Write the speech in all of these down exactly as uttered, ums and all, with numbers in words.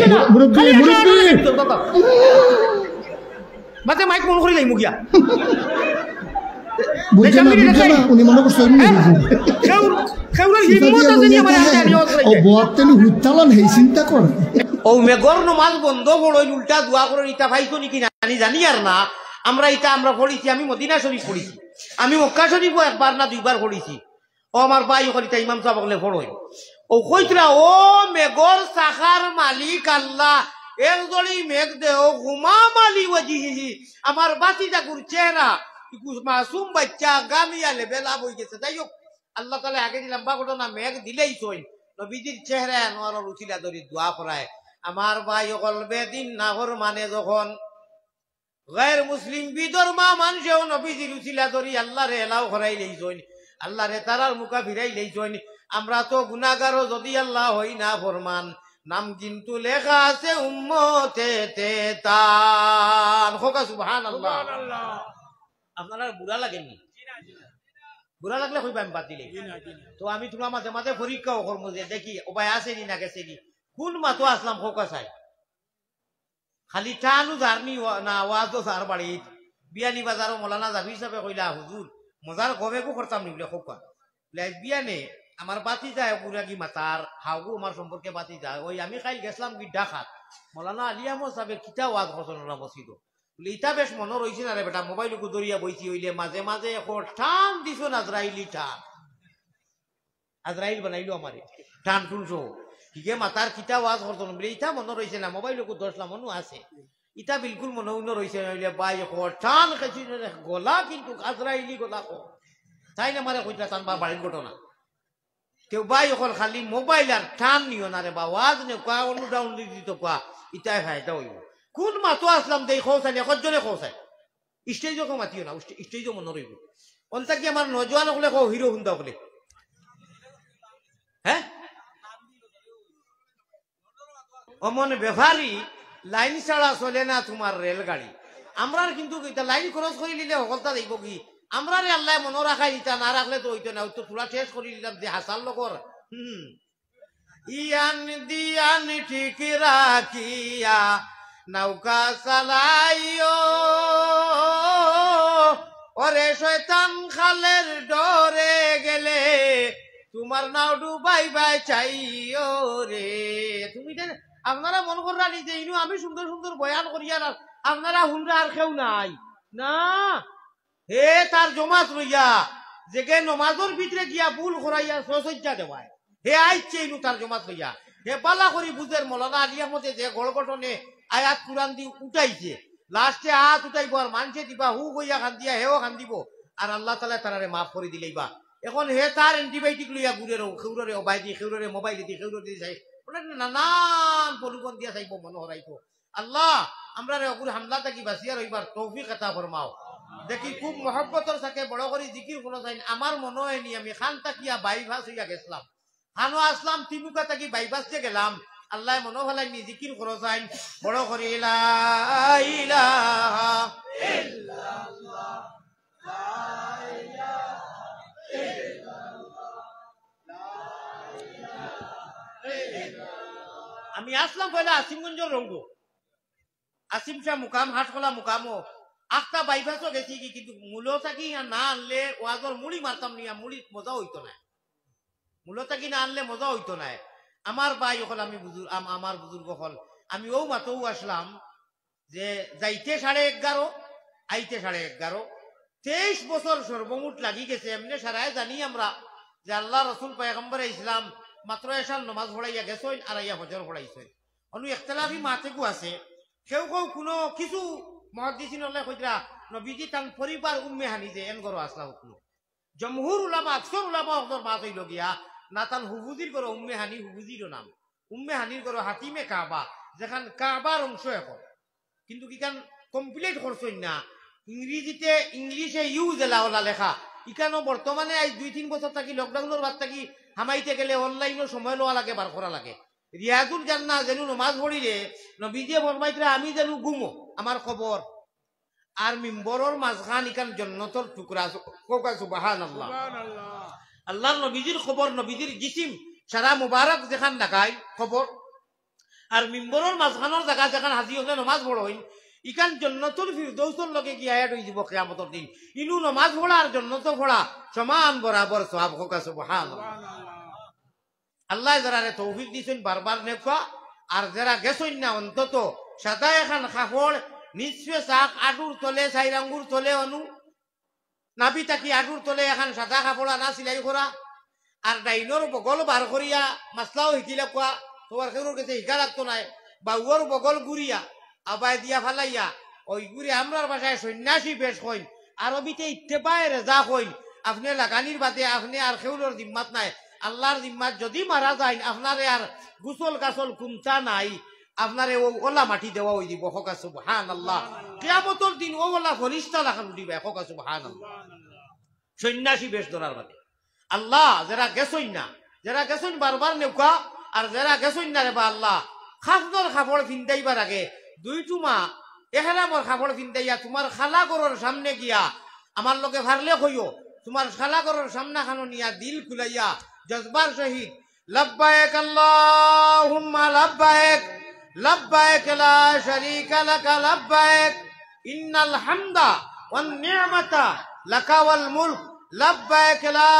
মুরব্বি, খালি মুরব্বি। মাঝে মাইক বন্ধ করি লাইমু গিয়া। বুঝছে না, বুঝছে না, উনি মনে করছে এমনি বুঝছে। কেউ, কেউর হিম্মত আছে নি আমার হাতে আমি অস্ত্র ও লইতে? বয়াত তেনে হুইতালান হেই চিন্তা কর। ও মেঘর নমাজ বন্ধ করইন, উল্টা দোয়া করইন, ইতা পাইছো নি কিনা জানি, জানি আর না। আমরা ইতা আমরা পড়ছি, আমি মদিনা শরীফ পড়ছি, আমি মক্কা শরীফও একবার না দুইবার পড়ছি। ও আমার ভাই, অকল ইতা ইমাম সাব অকলে পড়ইন। ও কইতরা, ও মেঘর চাকার মালিক আল্লাহ, এক জড়ি মেঘ দেও, গুমাম আলী ওয়াজিহিহি, আমার ভাতিজাগুর চেহারা, ইগু মাসুম বাচ্চা, গামিয়া level up অইগেছে। যাই হোক, আল্লাহ তাআলা আগে দিলাম বা ঘটনা, মেঘ দিলাইছইন, নবীজির চেহারা আনোয়ারর উছিলা ধরি দোয়া করায়। আমার ভাই অকল, বেদিন নাফরমানে যখন গায়ের মুসলিম বিধর্মা মানষেও নবীজির উছিলা ধরি আল্লারে এলাও করাই লইছইন, আল্লারে তারার মুখা ফিরাই লইছইন। আমরা তো গুনাগারও, যদি আল্লাহ হই নাফরমান, নাম কিন্তু লেখা আছে উম্মতে তে তান। কউক্কা সুবহানাল্লাহ। সুবহানাল্লাহ। আপনারার বুরা লাগেনি? বুরা লাগলে কইবা আমি বাদ দিলে। তো আমি তুমরার মাঝে মাঝে পরীক্ষাও করমু যে দেখি ওবায় আছেনি না গেছেনি। কুন মাতো আছলাম কউক্কা চাই। খালি টানও যারনি ওয়া-, না, ওয়াজও যার বাড়িত। বিয়ানীবাজারও মৌলানা জাফির সাবে কইলা, "হুজুর, মজার গবেগু করতাম নি?" বুলে, "কউক্কা।" বুলে, "আইজ বিয়ানে আমার ভাতিজায় গুরাগি মাতার, হাওগু আমার সম্পর্কে ভাতিজা। ওই আমি কাইল গেছলাম কি ঢাকাত, মৌলানা আলী আহমদ সাবে কিতা ওয়াজ করছইন ওলা মসজিদো।" বুলে, "ইতা বেশ মনো রইছে না রে বেটা, মোবাইল ওগু ধরিয়া বইছি, অইলে মাঝে মাঝে এক টান দিছইন আজরাইলি টান।" আজরাইল বানাইলো আমারে, টান টুন সহ। হিগে মাতার কিতা ওয়াজ করছইন, বুলে, "ইতা মনো রইছে না, মোবাইল ওগু ধরছলাম, মনো আছে।" ইতা বিলকুল মনো উনো রইছে না, অইলে ভাই, হ, টান খাইছি রে, গলা কিন্তু আজরাইলি গলা হ। তাইন আমারে কইতরা তান বা বাড়ির ঘটনা। কেউ ভাই অকল খালি মোবাইল আর টান নিও না রে বা, ওয়াজ নেউক্কা, অনু ডাউন দিত কউক্কা, ইতায় ফায়দা অইবো। কুন মাতো আছলাম দেই কও চাইন, একজনে কও চাইন। স্টেজও কেউ মাতিও না, স্টে-, স্টেজও মনো রইবো। অন্তা কি আমার নজওয়ান অকলে কও, হিরো হুন্দা অকলে। হ্যাঁ? অমন ব্যাপারী, লাইন ছাড়া চলে না তুমার রেলগাড়ি। আমরার কিন্তু ইতা লাইন cross করি নিলে হকলতা যাইবো কি? আমরারে আল্লায় মনো রাখাই ইতা না রাখলে তো অইতো না, অইতো থুড়া শেষ করি নিলাম যে হাসার লগর। হুম। ইয়ান দিয়ান ঠিক রাখিয়া নৌকা চালাইও, ওরে শয়তান খালের ডরে গেলে তুমার নাও ডুবাইবায় চাইও রে। তুমি দেন, আপনারা মনো কররা নি যে ইনো আমি সুন্দর সুন্দর বয়ান করিয়ার আর আপনারা হুনরা আর কেউ নাই। না, হে তার জমাত লইয়া, যেগে নমাজর ভিতরে গিয়া ভুল করাইয়া সসজ্জা দেওয়ায়, হে আইছে ইনু তার জমাত লইয়া। হে বালা করি বুঝের মৌলানা আলী আহমদে যে গড়গঠনে আয়াত কুরআন দি উঠাইছে, লাস্টে আত উঠাইবো আর মানষে দিবা হু কইয়া কান্দিয়া হেও কান্দিবো, আর আল্লাহ তাআলায় তারারে মাফ করি দিলাইবা। এখন হে তার antibiotic লইয়া ঘুরের, খেউররে ওবায়দি, খেউররে মোবাইলেদি, খেউররে চাই, ওরা নানান প্রলোভন দিয়া চাইবো মনো হরাইতো। আল্লাহ, আমরারে অগুর হামলা থাকি বাঁচিয়া রইবার তৌফিক আতা ফরমাও। দেখি খুব মহব্বতর সাথে বড় করি জিকির করো চাইন, আমার মনো অয়নি আমি খান থাকিয়া বাইপাস অইয়া গেছলাম। খানো আছলাম, তিমুকা থাকি বাইপাস যে গেলাম, আল্লায় মনো ফালাইনি জিকির করো চাইন, বড় করি লা ইলাহা ইল্লাল্লাহ, লা ইলাহা ইল্লাল্লাহ, লা ইলাহা ইল্লাল্লাহ। আমি আছলাম পয়লা আসিমগঞ্জর রোডো। আসিম শাহ মুকাম, হাটখোলা মুকামও, আখতা বাইপাসও গেছি কি, কিন্তু মূলো থাকি ইয়া না আনলে ওয়াজর মুড়ি মারতাম নিয়া, মুড়ি মজা অইতো নায়। মূলো থাকি না আনলে মজা অইতো নায়। আমার ভাই অকল, আমি বুজুর-, আম-, আমার বুজুর্গ অকল, আমি অউ মাত্র আছলাম যে যাইতে সাড়ে এগারো, আইতে সাড়ে এগারো, তেইশ বছর সর্বমোট লাগি গেছে। এমনে সারায় জানি আমরা যে আল্লার রসুল পয়গম্বরে ইসলাম মাত্র এশার নমাজ পড়াইয়া গেছইন আর আইয়া ফজর পড়াইছইন। অনো ইখতিলাফি মাতেগু আছে। কেউ কেউ কুনু কিছু মুহাদ্দিসিন অকলে কইতরা নবীজি তান পরিবার উম্মে হানি যে এন ঘরো আছলা অকল। জমহুর উলামা, আকসর উলামা অকলর মাত অইলো গিয়া না, তান হুফুজির ঘরো উম্মে হানি হুফুজিরও নাম। উম্মে হানির ঘরো হাতিমে কাবা, যেখান কাবার অংশ এখন। কিন্তু ইখান complete করছইন না। ইংরেজিতে, ইংলিশে ইউ জেলা ওলা লেখা। ইখানো বর্তমানে আইজ দুই তিন বছর থাকি, লকডাউনর বাদ থাকি হামাইতে গেলে online-ও সময় লওয়া লাগে, বার করা লাগে। রিয়াজুল জান্নাহ যেনু নমাজ পড়িলে নবীজিয়ে ফরমাইতরা, "আমি যেনু ঘুমো, আমার কবর আর মিম্বরর মাঝখান ইখান জন্নতর টুকরা।" কউক্কা সুবহানাল্লাহ। সুবহানাল্লাহ। আল্লার নবীজির কবর, নবীজির জিসিম সারা মুবারক যেখান লাগাই কবর, আর মিম্বরর মাঝখানর জাগা যেখান হাজি অকলে নমাজ পড়ইন, ইখান জন্নতুল ফিরদৌসর লগে গিয়া add অইযিবো কিয়ামতর দিন। ইনু নমাজ পড়া আর জন্নতো পড়া সমান বরাবর সওয়াব। কউক্কা সুবহানাল্লাহ। আল্লায় যেরারে তৌফিক দিছইন বারবার নেউক্কা, আর যেরা গেছইন না অন্তত সাদা এখান কাপড়, নিসফে সাক, আটুর তলে, চাইর আঙ্গুর তলে অনো, নাভি থাকি আটুর তলে এখান সাদা কাপড় আনা সিলাই করা, আর ডাইনর বগল বার করিয়া মাসলাও হিকিলাউক্কা, তুমার কেউর গেছে হিকা লাগতো নায়, বাউর বগল ঘুরিয়া, আবায় দিয়া ফালাইয়া, অউ গুরে আমরার ভাষায় সন্ন্যাসী বেশ কইন, আরবিতে ইত্তেবায়ে রেজা কইন। আপনে লাগানির বাদে আপনে আর কেউরর জিম্মাত নাই, আল্লার জিম্মাত। যুদি মারা যাইন, আপনারে আর গোসল গাসল কুন্তা নাই, আপনারে অউ অলা মাটি দেওয়া অইযিবো। কউক্কা সুবহানাল্লাহ। কিয়ামতর দিন অউ অলা ফিরিস্তা লাখান উঠিবা। কউক্কা সুবহানাল্লাহ। সন্ন্যাসী বেশ ধরার বাদে। আল্লাহ, যেরা গেছইন না, যেরা গেছইন বারবার নেউক্কা, আর যেরা গেছইন না রেবা আল্লাহ, কাফনর কাপড় ফিন্দাইবার আগে দুই টুমা এহরামর কাপড় ফিন্দাইয়া তুমার খালা ঘরর সামনে গিয়া, আমার লগে পারলে কইও, তুমার খালা ঘরর সামনাখানো নিয়া দিল খুলাইয়া জজবার সহিত, لبيك اللهم لبيك، لبيك لا شريك لك لبيك، إن الحمد والنعمة لك والملك، لبيك لا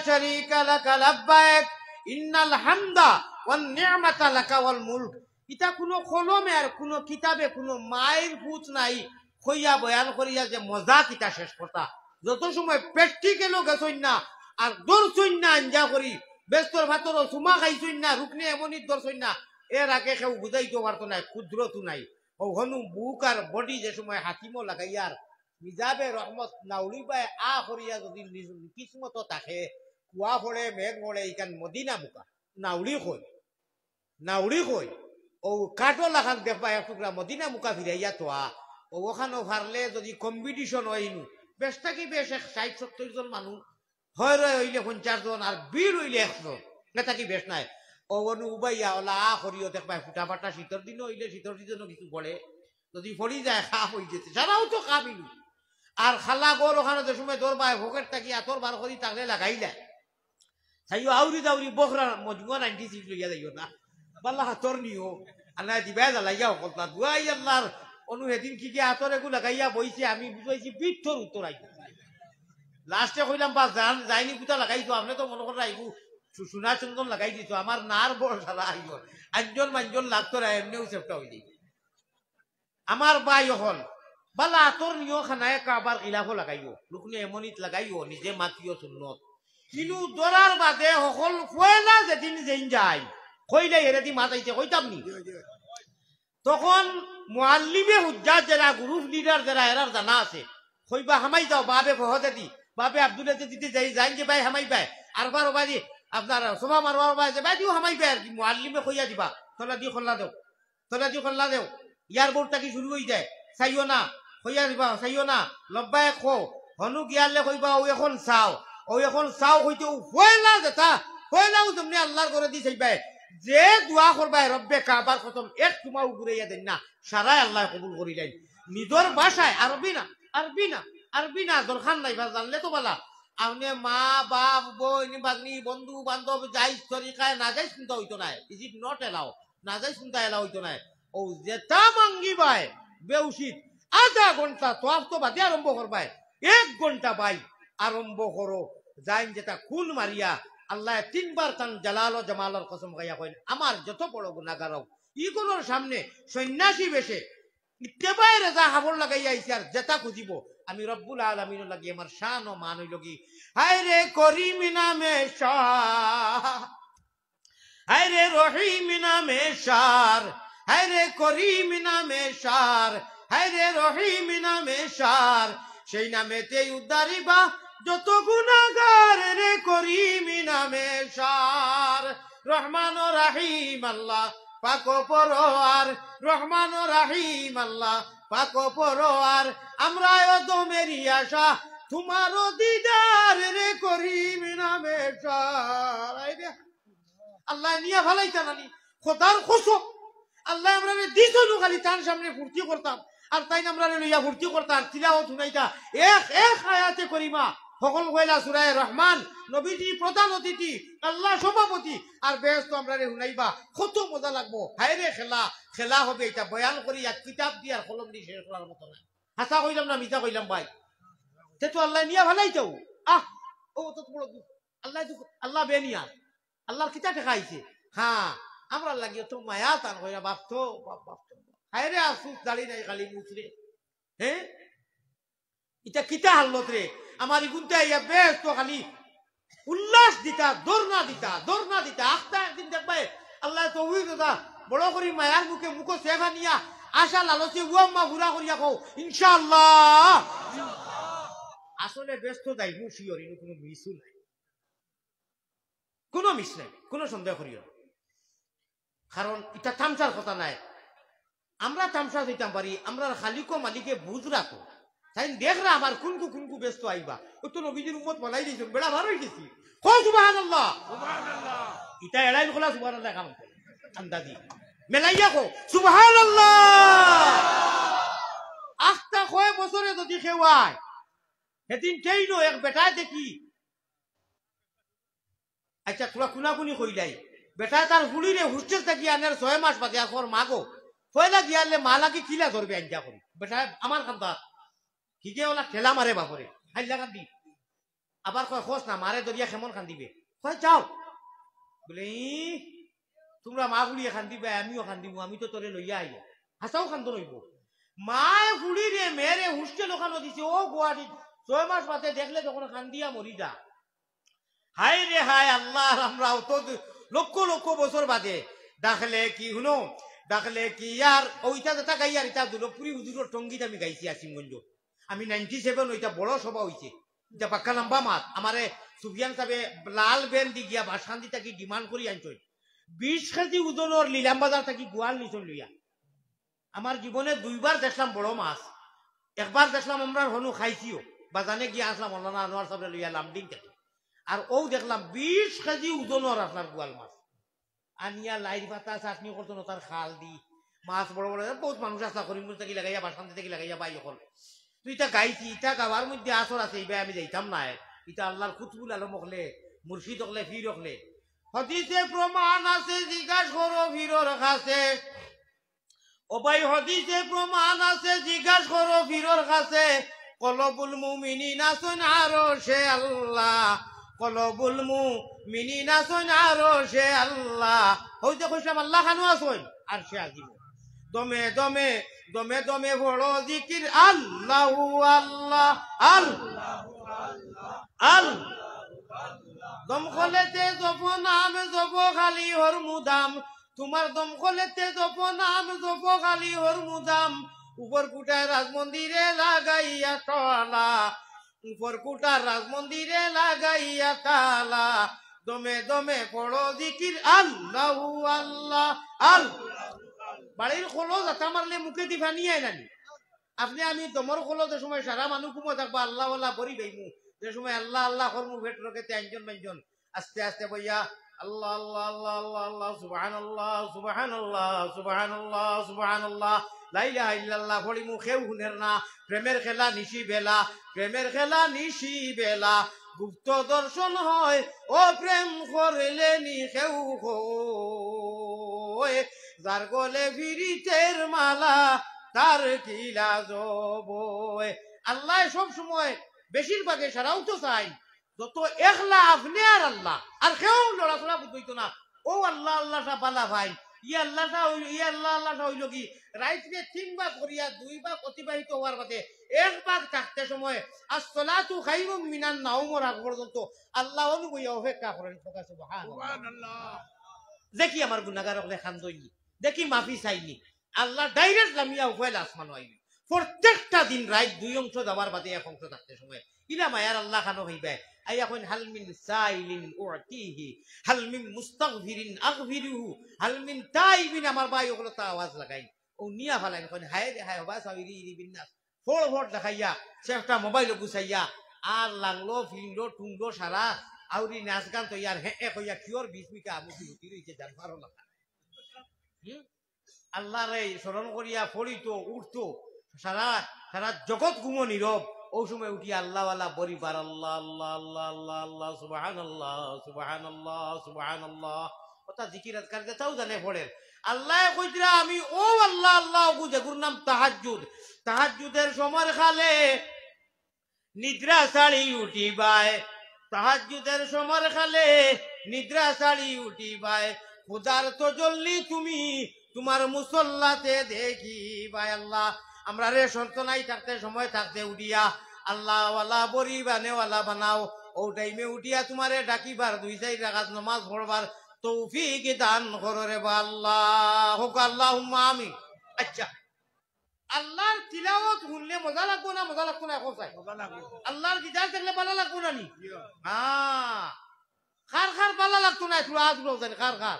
شريك لك لبيك، إن الحمد والنعمة لك والملك। ইতা কুনু কলমে আর কুনু কিতাবে কুনু মাইর ফুত নাই, কইয়া বয়ান করিয়া যে মজা কিতা শেষ কথা। যত সময় practical-ও গেছইন না, আর ধরছইন না আঞ্জা করি, বেস্তর ফাতরও চুমা খাইছইন না, রুকনে এমনিত ধরছইন না, এর আগে কেউ বুঝাইতো পারতো নায়, কুদরতও নাই। অউ হনু বুক আর body যে সময় হাতিমো লাগাইয়ার, মিজাবে রহমত নাউড়িবায় আ করিয়া যুদি নিজ কিসমতো থাকে, কুয়া পড়ে, মেঘ পড়ে, ইখান মদিনা মুখা, নাউড়ি কই। নাউড়ি কই, অউ কাঠো লাখান দেখবা এক টুকরা মদিনা মুখা ফিরাইয়া থোয়া, অউ অখানো পারলে যুদি competition অয় ইনু, বেশ থাকি বেশ এক ষাইট সত্তইর জন মানুষ, হয় রয় অইলে পঞ্চাশ জন, আর ভিড় অইলে একশো, এর থাকি বেশ নায়। অউ অনো উবাইয়া অলা আ করিও দেখবায় ফুটা ফাটা শীতর দিনও অইলে শীতর season-ও কিছু পড়ে, যুদি পড়ি যায় কাম অইযেছে, সারাও তো কাম ইনু। আর খালা ঘর অখানো যে সময় ধরবায় পকেট থাকি আতর বার করি তাকলে লাগাইলায়। চাইও আউরি দাউরি বখরা মজমুয়া ninety six লইয়া যাইও না। বালা আতর নিও। আর না দিবায় জ্বালাইয়া হকলতা। দুয়াই আল্লার, অনো হেদিন কি কি আতর এগু লাগাইয়া বইছে, আমি বুঝাইছি বিত্তর উত্তর আইব। Last-এ কইলাম, "বাস, যাইনি কুতা লাগাইছো, আপনে তো মনো কররা আইবো, সু-, সোনা চন্দন লাগাই দিছো, আমার নার বড় সারা আইব।" আঞ্জন মাঞ্জন লাগতো না, এমনেউ সেফটা অইলি। আমার ভাই অকল, বালা আতর নিও খানায় কাবার গিলাফো লাগাইও, রুকনে এমনিত লাগাইও, নিজে মাতিও সুন্নত। কিন্তু ধরার বাদে হকল পয়লা যেদিন যেইন যায়, কইলে এরেদি মাত আইছে, কইতাম নি? তখন মুআল্লিমে হুজ্জাত যেরা, group leader যেরা, এরার জানা আছে, কইবা, "হামাই যাও, বাবে ফহদেদি, বাবে আব্দুল আজিজ দিতে যাই, যাইন যে ভাই হামাই ভাই, আরবার ওবাদি, আপনার সোফা মারবার ওবাদি, যে ভাই দিও হামাই ভাই আর কি", মুআল্লিমে কইয়া দিবা, "তলা দি খোল্লা দেও।" তলা দি খোল্লা দেও, airport থাকি শুরু অই যায়, চাইও না, কইয়া দিবা, চাইও না, লব্বায়েক কও, হনু গিয়ালে কইবা, "অউ এখন চাও, অউ এখন চাও" কইতে অউ পয়লা যেটা, পয়লাউ যেমনে আল্লার ঘরেদি চাইবায়, যে দোয়া করবায় রব্বে কাবার কসম, এক চুমাও ঘুরাইয়া দেইন না, সারাই আল্লায় কবুল করিলাইন। নিজর ভাষায়, আরবি না, আরবি না, আরবি না, দরকার নাই বা, জানলে তো বালা। আপনে মা, বাপ, বইন, ভাগ্নি, বন্ধু, বান্ধব, জাইজ তরিকায় নাজাইজ কুন্তা অইতো নায়। Is it not allow? নাজাইজ কুন্তা allow অইতো নায়। অউ যেটা মাঙ্গিবায়, বেউসিত, আধা ঘন্টা তওয়াফ তো বাদে আরম্ভ করবায়, এক ঘন্টা বাই আরম্ভ করো। যাইন যেটা খুন মারিয়া, আল্লায় তিনবার তান জালাল ও জামালর কসম খাইয়া কইন, "আমার যত বড় গুনাগার অউক, ইগুনর সামনে সন্ন্যাসী বেশে ইত্তেবায়ে রেজা কাপড় লাগাইয়া আইছি, আর যেটা খুজিবো আমি রব্বুল আলামিনর লাগি আমার শান ও মান অইলো গি।" হায়রে করিম নামে শাহ, হায়রে রহিম নামে শার, হায়রে করিম নামে শার, হায়রে রহিম নামে শার, সেই নামেতেই উদ্ধারিবা যত গুনাগার রে করিম নামে শার। রহমান ও রাহিম আল্লাহ পাক পরোয়ার, রহমান ও রাহিম আল্লাহ পাক পরোয়ার, আমরা অধমেরি আশা তুমার দিদার রে করিম নামে শার। আইরে আল্লায় নিয়া ফালাইতা নানি, খোদার কসম। আল্লায় আমরারে দিছইন নু খালি তান সামনে ফুর্তি করতাম, আর তাইন আমরারে লইয়া ফুর্তি করতা, আর তিলাওয়াত হুনাইতা। এক, এক আয়াতে করিমা, হকল পয়লা সূরায়ে রহমান, নবীজি প্রধান অতিথি, আল্লাহ সভাপতি, আর বেহেস্তো আমরারে হুনাইবা, কত মজা লাগবো। হায় রে খেলা, খেলা হবে, ইটা বয়ান করি এক কিতাব দি আর কলম দি শেষ করার মতো না। হাছা কইলাম না মিছা কইলাম ভাই? তে তো আল্লায় নিয়া ফালাইতো। আহ, ও তো বড় দুঃখ। আল্লায় তো, আল্লাহ বেনিয়া। আল্লাহর কিতা ঠেকাইছে? হ্যাঁ, আমরার লাগি অত মায়া তান কইরা বাপ তো, বাপ, বাপ তো। হায় রে আফসুস, দাড়ি নাই খালি মুছরে। হ্যাঁ? ইটা কিতা হালত রে? আমার ইগুনতে আইয়া বেহেস্তো খালি উল্লাস দিতা, ধর্ণা দিতা, ধর্ণা দিতা। আখতা একদিন দেখবায়, আল্লায় তৌফিক দাতা, বড় করি মায়ার মুখে মুখো সেফা নিয়া, আশা লালসে ও আম্মা পুরা করিয়া কও, ইনশাআল্লাহ। আসলে বেহেস্তো যাইমু sure, ইনো কুনু মিছও নাই, কুনু মিছ নাই, কুনু সন্দেহ করিও না। কারণ ইটা তামশার কথা নায়। আমরা তামশা দিতাম পারি, আমরার খালিকো মালিকে বুঝরা তো। তাইন দেখরা আবার কুনকু কুনকু বেহেস্তো আইবা। ও তো নবীজির উম্মত বানাই দিছইন, বেড়া বার অই গেছি। কও সুবহানাল্লাহ। সুবহানাল্লাহ। ইটা এড়াইল খোলা সুবহানাল্লাহ কাম করে। আন্দাজি। মেলাইয়া কও সুবহানাল্লাহ। আখতা কয় বছরে যদি কেউ আয়, সেদিন ট্রেইনো এক বেটায় দেখি আচ্ছা, তোরা কুনাকুনি কইলাই। বেটায় তার ফুড়িরে হোস্টেল থাকি আনের ছয় মাস বাদে আর কর, "মা গো, পয়লা গিয়ালে মা লাগি কিলা ধরবে আইনটা করি।" বেটায় আমার কান্দাত। হিগে ওলা ঠেলা মারে বাপরে। হাইলা কান্দি। আবার কয়, "খোঁজ না, মারে ধরিয়া কেমন কান্দিবে?" কয়, "যাও।" বলে, "ই, তোমরা মা ফুড়িয়ে কান্দিবে, আমিও কান্দিমু, আমি তো তোরে লইয়া আইয়া।" হাছাউ কান্দন অইবো। মায় ফুড়িরে, মেয়েরে হোস্টেল ওখানো দিছে, ও গুয়াহাটিত ছয় মাস বাদে দেখলে যখন কান্দিয়া মরি যা। হায় রে হায়, আল্লাহ, আর আমরা অত দি-, লক্ষ লক্ষ বছর বাদে ডাকলে কি হুনো, ডাকলে কি আর ওইটা যেটা গাই আর ইটা দুর্লভপুরি হুজুরর টঙ্গিত আমি গাইছি আসিমগঞ্জ। আমি ninety seven ওইটা বড় সভা অইছে, ইটা বাক্কা লম্বা মাত। আমারে সুফিয়ান সাবে লাল বেন দি গিয়া বাসকান্দি থাকি demand করি আনছইন, বিশ কেজি ওজনর নিলাম বাজার থাকি গোয়াল নিছইন লইয়া। আমার জীবনে দুইবার দেখলাম বড় মাছ। একবার দেখলাম আমরার হনু খাইছিও, বাজানে গিয়া আনছলাম মৌলানা আনোয়ার সাবরে লইয়া লামডিং থাকি। আর অউ দেখলাম বিশ কেজি ওজনর আপনার গোয়াল মাছ। আনিয়া লাইর পাতা চাটনি করতো না তার খাল দি। মাছ বড় বড়, বহুত মানুষ আছলা করিমগঞ্জ থাকি লাগাইয়া, বাসকান্দি থাকি লাগাইয়া, ভাই অকল। তো ইটা গাইছি, ইটা গাওয়ার মধ্যে আসর আছে, ইবায় আমি যাইতাম নায়। ইটা আল্লাহর কুতবুল আলম অকলে, মুর্শিদ অকলে, পীর অকলে। হাদিসে প্রমাণ আছে, জিজ্ঞাস করো পীরর কাছে। ও ভাই, হাদিসে প্রমাণ আছে, জিজ্ঞাস করো পীরর কাছে। কলবুল মুমিনিন আছইন আরশে আল্লাহ, কলবুল মুমিনিন আছইন আরশে আল্লাহ। হউ যে কইছিলাম আল্লাহ খানো আছইন আরশে আজিম। দমে দমে, দমে দমে পড়ো জিকির আল্লাহু আল্লাহ, আল্লাহু আল্লাহ। দমকলেতে জপো নাম, জপো খালি হরমুদাম। তোমার দমকলেতে জপো নাম, জপো খালি হরমুদাম। উপর কুটায় রাজমন্দিরে লাগাইয়া তালা, উপর কুটার রাজমন্দিরে লাগাইয়া তালা। দমে দমে পড়ো জিকির আল্লাহু আল্লাহ, আল্লাহ। বাড়ির কলো জাতা মারলে মুখে দি পানি আয় নানি? আপনে আমি দমর কলো যে সময় সারা মানুষ ঘুমো থাকবা, আল্লাহওয়ালা বড়ি বাইমু, যে সময় আল্লাহ আল্লাহ করমু, পেট রকেতে আঞ্জন ব্যঞ্জন, আস্তে আস্তে বইয়া আল্লাহ, আল্লাহ, আল্লাহ, আল্লাহ, আল্লাহ, সুবহানাল্লাহ, সুবহানাল্লাহ, সুবহানাল্লাহ, সুবহানাল্লাহ, লা ইলাহা ইল্লাল্লাহ পড়িমু, কেউ হুনের না। প্রেমের খেলা নিশি বেলা, প্রেমের খেলা নিশি বেলা, গুপ্ত দর্শন হয়, ও প্রেম করলে নি কেউ কয়, যার গলে পিরিতের মালা, তার কি লাজ বয়। আল্লাহ সব সময় বেশিরভাগে সারাও তো চাই, যত একলা আপনে আর আল্লাহ, আর কেউ লড়াচড়া বুঝতো না। ও আল্লাহ, আল্লাহ সা বালা ভাই, ই আল্লাহ সা হইল, ই আল্লাহ, আল্লাহ সা হইল কি, রাইতরে তিন ভাগ করিয়া দুই ভাগ অতিবাহিত হওয়ার বাদে এক ভাগ থাকতে সময় আসসালাতু খাইরুম মিনান নাওমর আগ পর্যন্ত আল্লাহ অনু বইয়া অপেক্ষা করেন। সুবহানাল্লাহ। সুবহানাল্লাহ। দেখি আমার গুনাগার অকলে কান্দইনি, দেখি মাফি চাইনি, আল্লাহ direct লামিয়া উফাইল আসমানো আইবি। প্রত্যেকটা দিন রাইত দুই অংশ যাওয়ার বাদে এক অংশ থাকতে সময় ইলা মায়ার আল্লাহ খানো হইবে। আইয়া কইন, "হাল মিন সাইলিন উতিহি, হাল মিন মুস্তাগফিরিন আগফিরুহু, হাল মিন তাইবিন।" আমার ভাই অকলতা আওয়াজ লাগাইন, ও নিয়া ফালাইন, কইন, "হায় রে হায়, হবা সাবিরি ইরি বিন্নাস।" ফড় ফড় দেখাইয়া, সে একটা মোবাইল গুছাইয়া, আর লাংলো, ফিংলো, টুংলো সারা, আউরি নাচ গান তো ইয়ার হে এ কইয়া কিওর বিশ মিকা আমুকি হুতি রইছে জানবার হলো। হুম? আল্লাহরে স্মরণ করিয়া পড়িতো, উঠতো, সারা, সারা জগৎ ঘুমো নীরব। অউ সময় উঠিয়া আল্লাহওয়ালা বড়িবার, আল্লাহ, আল্লাহ, আল্লাহ, আল্লাহ, আল্লাহ, সুবহানাল্লাহ, সুবহানাল্লাহ, সুবহানাল্লাহ। অতা জিকির আজকার যেতাউ জানে পড়ের। আল্লায় কইতরা, আমি অউ আল্লাহ, আল্লাহ, অগু যেগুর নাম তাহাজ্জুদ। তাহাজ্জুদের সমর খালে নিদ্রা ছাড়ি উঠিবায়, তাহাজ্জুদের সমর খালে নিদ্রা ছাড়ি উঠিবায়, খুদার তজল্লি তুমি তুমার মুসল্লাতে দেখিবায়। আল্লাহ, আমরারে সন্তনাই থাকতে, সময় থাকতে উঠিয়া আল্লাহওয়ালা, বড়িবানেওয়ালা বানাও। অউ টাইমে উঠিয়া তুমারে ডাকিবার, দুই চাইর রাকাত নমাজ পড়বার তৌফিক দান করো রে বা আল্লাহ। কউক্কা আল্লাহুম্মা আমিন। আচ্ছা, আল্লাহর তিলাওয়াত হুনলে মজা লাগবো না, মজা লাগতো না? অখন চাই। মজা লাগবো। আল্লাহর দিদার দেখলে ভালা লাগবো না নি? জি। হ্যাঁ। কার কার ভালা লাগতো না? একটু আওয়াজ উঠাও জানি, কার কার?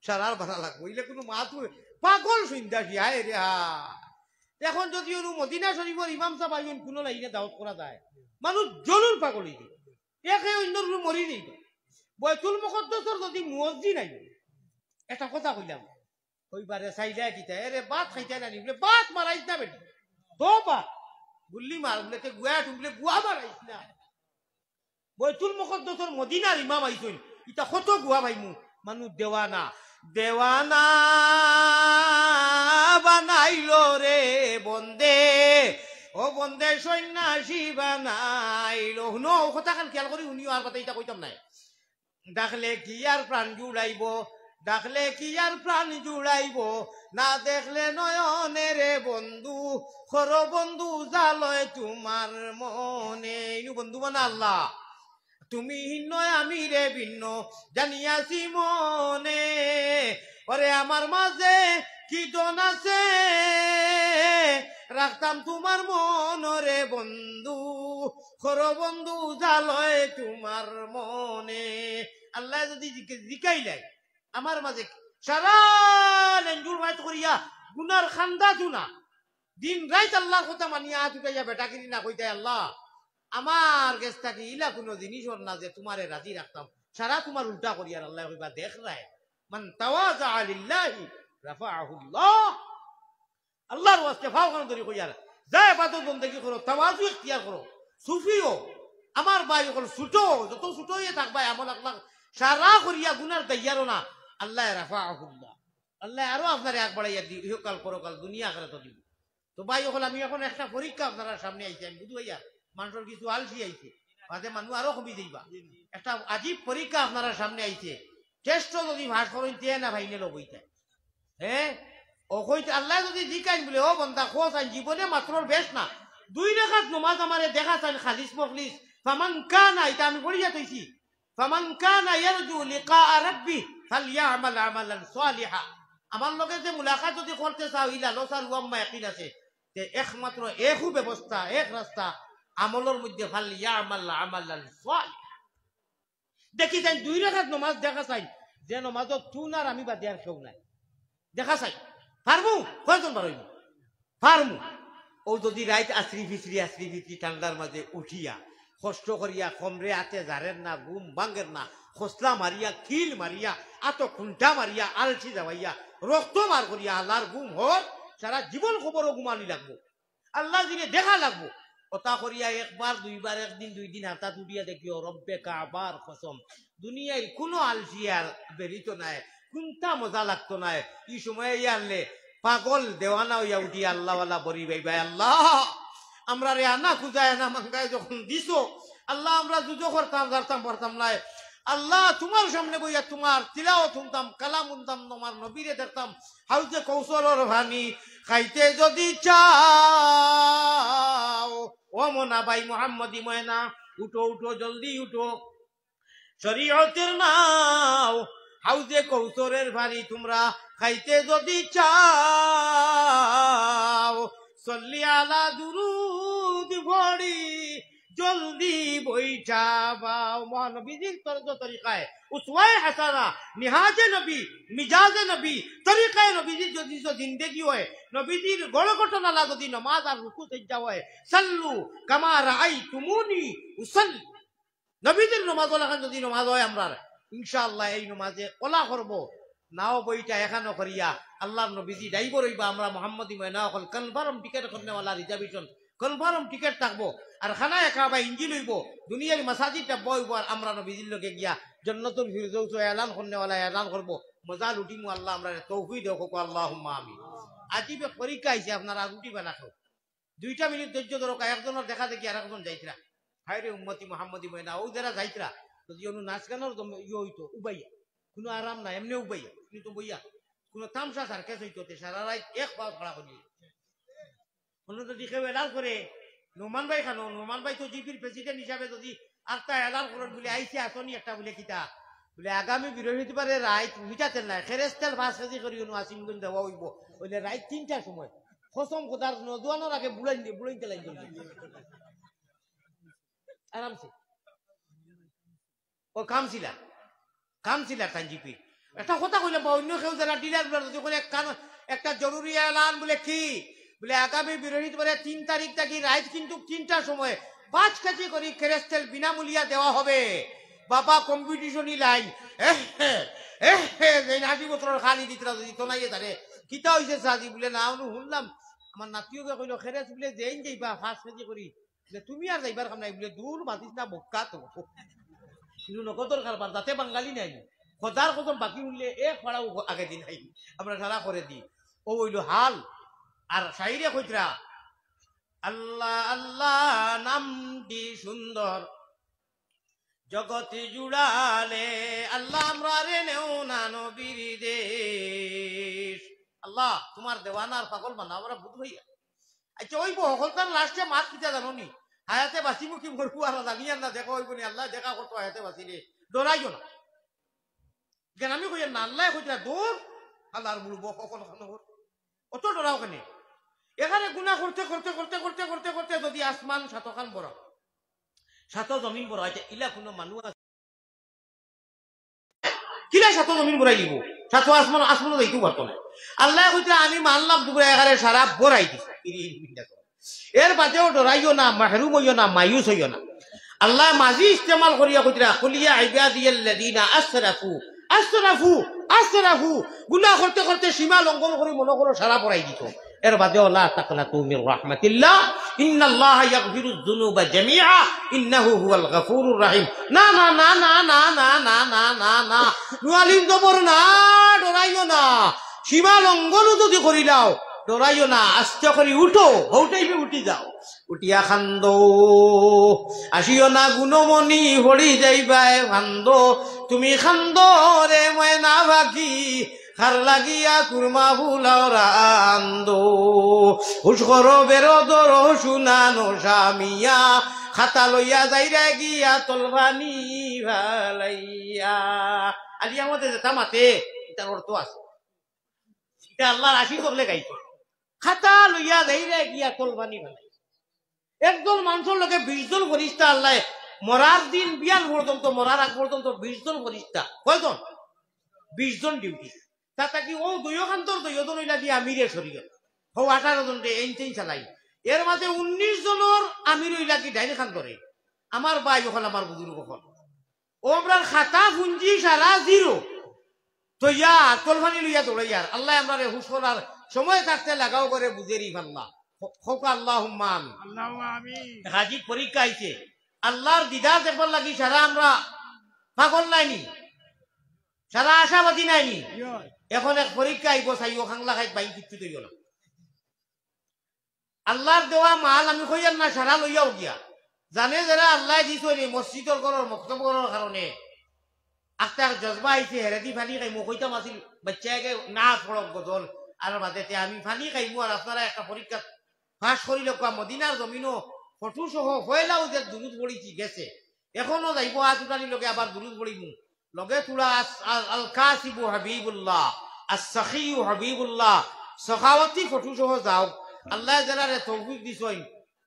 সারার ভালা লাগবো। ইলে কুনু মাত অয়? পাগল সন্ত্রাসী, হায় রে হায়। অখন যদি অনু মদিনা শরীফর ইমাম সাব আইন কুনু লাইনে দাওয়াত করা যায়, মানুষ জরুর পাগল অইযিবো। একে অইন্যর উপরে মরি যাইবো। বাইতুল মুকাদ্দাসর যদি মুয়াজ্জিন আইন, একটা কথা কইলাম, কইবারে চাইলা কিতা, "এরে ভাত খাইতায় না নি?" বুলে, "ভাত মারাইস না বেটি, তো ভাত।" গুল্লি মার বুলে, "তে গুয়া টু?" বুলে, "গুয়া মারাইস না।" বাইতুল মুকাদ্দাসর মদিনার ইমাম আইছইন, ইতা কত গুয়া পাইমু। মানুষ দেওয়ানা, দেওয়ানা বানাইলো রে বন্দে, ও বন্দে সন্ন্যাসী বানাইলো। হুনো, অউ কথাখান খেয়াল করি হুনিও, আর কথা ইতা কইতাম নায়। ডাকলে কি আর প্রাণ জুড়াইবো, ডাকলে কি আর প্রাণ জুড়াইবো, না দেখলে নয়নে রে বন্ধু, করো বন্ধু জালয় তুমার মনে। ইনু বন্ধু মানে আল্লাহ। তুমি হিন্ন আমি রে ভিন্ন, জানিয়াছি মনে। ওরে আমার মাঝে কি ধন আছে, রাখতাম তুমার মনরে বন্ধু, করো বন্ধু জালয় তুমার মনে। আল্লায় যদি জিকে-, জিকাইলাই, আমার মাঝে সারা লেঞ্জুর মাইত করিয়া গুনার খান্দা জুনা, দিন রাইত আল্লাহর কথা মানিয়া আত উঠাইয়া বেটাগিরি না কইতায়, "আল্লাহ, আমার গেছ থাকি ইলা কুনু জিনিস অর না যে তুমারে রাজি রাখতাম, সারা তুমার উল্টা করিয়ার।" আল্লায় কইবা, "দেখরায়, মান তাওয়াজা লিল্লাহি রাফাআহুল্লাহ।" আল্লাহর ওয়াস্তে পাও খান ধরি কইয়ার, যা ইবাদত বন্দেগি করো, তাওয়াজু ইখতিয়ার করো, সুফি অও। আমার ভাই অকল ছুটো, যত ছুটো অইয়া থাকবায়, আমল আখলাক সারা করিয়া গুনার দাইয়ারো না, আল্লাহ রাফাআহুল্লাহ, আল্লায় আরো আপনারে আগ বাড়াইয়া দি-, ইহকাল পরকাল দুনিয়া আখেরাতো দিবো। তো ভাই অকল, আমি অখন একটা পরীক্ষা আপনারার সামনে আইছি, আমি বুঝি ভাইয়া, মানষর কিছু আলসি আইছে, বাদে মানুষ আরো কমি যাইবা। একটা আজীব পরীক্ষা আপনারার সামনে আইছে, টেস্টো যদি পাস করইন, তে না ফাইনালো বইতায়। হ্যাঁ? অউ কইতে আল্লায় যদি জিকাইন বুলে, "ও বন্দা, কও চাইন, জীবনে মাত্রর বেশ না, দুই রাকাত নমাজ আমারে দেখা চাইন, খালিস মখলিস, ফামান কানা", ইটা আমি পড়িয়া থইছি, "ফামান কানা ইয়ারজু লিকা রাব্বি ফালইয়ামাল আমালান সালিহা।" আমার লগে যে মুলাকাত যদি করতে চাও, ই লালসা আর উহাম্মা একদিন আছে, তে একমাত্র একউ ব্যবস্থা, এক রাস্তা, আমলর মধ্যে ফালইয়ামাল আমালান সালিহা। দেখি চাইন, দুই রাকাত নমাজ দেখা চাইন, যে নমাজো তুন আর আমি বাদে আর কেউ নাই। দেখা চাইন, পারমু? কয়জন পারইন? পারমু। অউ যদি রাইত আছরি ফিছরি, আছরি ফিছরি ঠান্ডার মাঝে উঠিয়া, কষ্ট করিয়া, কমরে আতে জারের না, ঘুম ভাঙ্গের না, খসলা মারিয়া, কিল মারিয়া, আতো খুন্টা মারিয়া, আলসি যাওয়াইয়া, রক্ত বার করিয়া, হালার ঘুম হর, সারা জীবন কবরো ঘুমানি লাগবো। আল্লাহ দিলে দেখা লাগবো। অতা করিয়া একবার, দুইবার, একদিন, দুই দিন হাতাত উঠিয়া দেখিও, রব্বে কাবার কসম, দুনিয়ার কুনু আলসি আর বেরিতো নায়, কুন্তা মজা লাগতো নায়। ই সময় ইয়ারলে পাগল দেওয়ানা অইয়া উঠি আল্লাহওয়ালা বড়ি ভাই ভাই, "আল্লাহ, আমরারে আনা খুজায় আনা মাঙ্গায় যখন দিছো, আল্লাহ, আমরা যুদ্ধ করতাম, জারতাম, পারতাম নায়। আল্লাহ, তুমার সামনে বইয়া তুমার তিলাওয়াত হুনতাম, কালাম হুনতাম, তুমার নবীরে দেখতাম, হাউজে কৌসরর পানি খাইতে যদি চাও, ও মোনা ভাই মোহাম্মদী ময়না, উঠো, উঠো, জলদি উঠো। শরীয়তের নাও, হাউজে কৌসরের পানি তুমরা খাইতে যদি চাও, সল্লি আলা দুরুদ পড়ি জলদি বইঠা বাও।" মহানবীজির তর্জ তরিকায়, উসওয়ায়ে হাসানা, মিহাজে নবী, মিজাজে নবী, তরিকায়ে নবীজির যদি জ-, জিন্দেগি অয়, নবীজির গড় ঘটনালা যদি নমাজ আর রুকু সেজদা অয়, সাল্লু কামা রাআইতুমুনি উসাল্লি। নবীজির নমাজ অলাখান যদি নমাজ অয় আমরার, ইনশাআল্লাহ এই নমাজে অলা করবো, নাও বইঠা এখানো করিয়া, আল্লাহর নবীজি driver অইবা, আমরা মোহাম্মদী ময়না অকল confirm ticket করনেওয়ালা reservation, confirm ticket থাকবো। আর খানায়ে কাবা ইঞ্জিল অইবো, দুনিয়ার মাসাজিদ ডাব্বা অইবো, আর আমরা নবীজির লগে গিয়া জন্নতুল ফিরদৌস এলান করনেওয়ালা এলান করবো। মজা লুটিমু, আল্লাহ আমরারে তৌফিক দেও, কউক্কা আল্লাহুম্মা আমিন। আজিব এক পরীক্ষা আইছে, আপনারা রুটি বানা খাও। দুইটা মিনিট ধৈর্য ধরো, একজনর দেখা দেখি আর একজন যাইতরা। হায় রে উম্মতি মুহাম্মদি ময়না, অউ যেরা যাইতরা, যদি অনু নাচ গানর জম-, ইয়ে অইতো, উবাইয়া। কুনু আরাম নাই, এমনে উবাইয়া। কুনু তো বইয়া, কুনু তামশা সার্কাস অইতো, তে সারা রাইত এক পাও খাড়া করি। অন্য যদি কেউ এলান করে, নোমান ভাই খানো, নোমান ভাই তো জিপির প্রেসিডেন্ট হিসাবে যদি আরতা এলান করেন, বুলে, "আইছে আসনি একটা," বুলে, "কিতা?" বুলে, "আগামী বৃহস্পতিবারে রাইত মিঠা তেল নাই, খেরেস তেল পাঁচ কেজি করি অনু আসিমগঞ্জ দেওয়া অইবো।" বুলে, "রাইত তিনটার সময়।" কসম খোদার, নজওয়ানর আগে বুড়াইন দিয়ে, বুড়াইন তেলাই দিয়ে। আরামসে। ও কাউন্সিলর, কাউন্সিলর তাইন জিপি। একটা কথা কইলাম বা, অন্য কেউ যেরা ডিলার উলার যদি কইলে এক কান-, একটা জরুরি এলান বুলে কি? বুলে আগামী বৃহস্পতিবারে তিন তারিখ থাকি রাইত কিন্তু তিনটার সময় পাঁচ কেজি করি খেরেস তেল বিনামূল্যে দেওয়া হবে। বাবা কম্পিটিশনি লাইন। এহ হে, এহ হে, যে নাটি বছরর খালি দিতরা যদি তো নাই তারে। কিতা অইছে সাজি? বুলে না, অনু হুনলাম, আমার নাতিওগে কইলো খেরেস বুলে যেইন যাইবা পাঁচ কেজি করি। বুলে, "তুমি আর যাইবার কাম নাই," বুলে, "দূর মাতিস না, বক্কা তো।" কিন্তু নগদর কারবার, যাতে বাঙালি নাই। খোদার কসম বাকি উঠলে এক ফাড়াও আগে দিন নাই। আমরা সারা করে দি। ও অইলো হাল। আর শাইরে কইতরা, "আল্লাহ, আল্লাহ, নামটি সুন্দর, জগত জুড়ালে, আল্লাহ, আমরারে নেও না নবীর দেশ।" আল্লাহ, তোমার দেওয়ানার পাগল বানাও, আমরা বুঝ হইয়া। আচ্ছা, অইবো, হকলতার লাস্টে মাত কিতা জানো নি? হায়াতে বাঁচিমু কি মরমু আর জানিয়ার না, দেখা অইবো নি, আল্লাহ দেখা করতো হায়াতে বাঁচিলে, ডরাইও না। কেন আমি কইয়ার না, আল্লাহ কইতরা, "দূর, আল্লাহর মুরব্বক, হকল খানো কর। অত ডরাও কেনে?" এখানে গুনাহ করতে, করতে, করতে, করতে, করতে, করতে যদি আসমান সাতখান বড়, সাত জমিন বড়, আচ্ছা, ইলা কুনু মানুষ আছে? কিলা সাত জমিন বড়াই দিব? সাত আসমান, আসমানও যাইতেও পারতো না। আল্লাহ কইতরা, "আমি মানলাম তোমরা এখানে সারা বড়াই দিছো।" এর বাদেও ডরাইও না, মাহরুম অইও না, মায়ুস অইও না। আল্লাহ মাঝি ইস্তেমাল করিয়া কইতরা, "কুল ইয়া ইবাদিয়াল্লাযিনা আসরাফু, আসরাফু, আসরাফু।" গুনাহ করতে করতে সীমা লঙ্ঘন করি মনে করো সারা বড়াই দিত। এর বাদেও, "লা তাকনাতু মির রাহমাতিল্লাহ, ইন্নাল্লাহা ইয়াগফিরুয যুনুবা জামিআ, ইন্নাহু হুয়াল গাফুরুর রাহিম।" না, না, না। নুয়ালিম জবর না, ডরাইও না। সীমা লঙ্ঘন যদি করিলাও, ডরাইও না, আস্তে করি উঠো, হউটাইবে উঠি যাও। উঠিয়া খান্দো, আসিও না গুণমণি, পড়ি যাইবায় ফান্দো। তুমি খান্দো রে ময়না পাখি, খার লাগিয়া কুরমা ফুলাও রান্দো। হুশ করো বেরো ধরো সুনা নশা মিয়া, খাতা লইয়া যাইরা গিয়া তলফানি ফালাইয়া। আলিয়া মতে যেটা মাতে, এটার অর্থ আছে। এটা আল্লাহর আশিক অকলে গাইছে। খাতা লইয়া যাইরা গিয়া তলফানি ফালাইয়া। একজন মানুষর লগে বিশ জন ফিরিস্তা আল্লাহ মরার দিন বিয়ান পর্যন্ত, মরার আগ পর্যন্ত বিশ জন ফিরিস্তা। কয়জন? বিশ জন ডিউটি। তা থাকি ও দুইও খান্তর দুইও জন অইলা গিয়া আমিরে শরীয়ত। হো আঠারো জন রে এইন তেইন চালাই। এর মাঝে উনিশ জনর আমির অইলা কি ডাইন খান্তরে। আমার ভাই অকল, আমার বুজুর্গ অকল। ও আমরার খাতা পুঞ্জি সারা জিরো। তো ইয়া, তলফানি লইয়া দৌড়াইয়ার। আল্লাহ আমরারে হুশ করার সময় থাকতে লাগাও করে বুঝেরি ফাল্লা। হ-, হক আল্লাহুম্মা আমিন। আল্লাহুম্মা আমিন। হাজির পরীক্ষা আইছে। আল্লাহর দিদার দেখবার লাগি সারা আমরা পাগল নাইনি? সারা আশাবাদী নাইনি? ইয়ো। এখন এক পরীক্ষা আইবো, চাইও খাংলা খাইত বাইন কিচ্ছু দইও না। আল্লাহর দেওয়া মাল আমি কইয়ার না, সারা লইয়াও গিয়া। জানে যারা আল্লাহ দিছইন এই মসজিদর ঘরর, মক্তব ঘরর কারণে। আখতা এক জজবা আইছে, হেরেদি ফানি খাইমু, কইতাম আছিল, বাচ্চাকে না পড়ক গজল, আর বাদে তে আমি ফানি খাইমু, আর আপনারা একটা পরীক্ষা পাশ করি লক্কা, মদিনার জমিনও ফটো সহ পয়লাও যে দুরুদ পড়িছি গেছে। এখনো যাইবো আজ উঠানি লগে আবার দুরুদ পড়িমু। লগে তুলা আস-, আল, আল কাসিবু হাবিবুল্লাহ, আস সাখিউ হাবিবুল্লাহ, সখাওয়াতি ফটো সহ যাও। আল্লাহ যারারে তৌফিক দিছইন,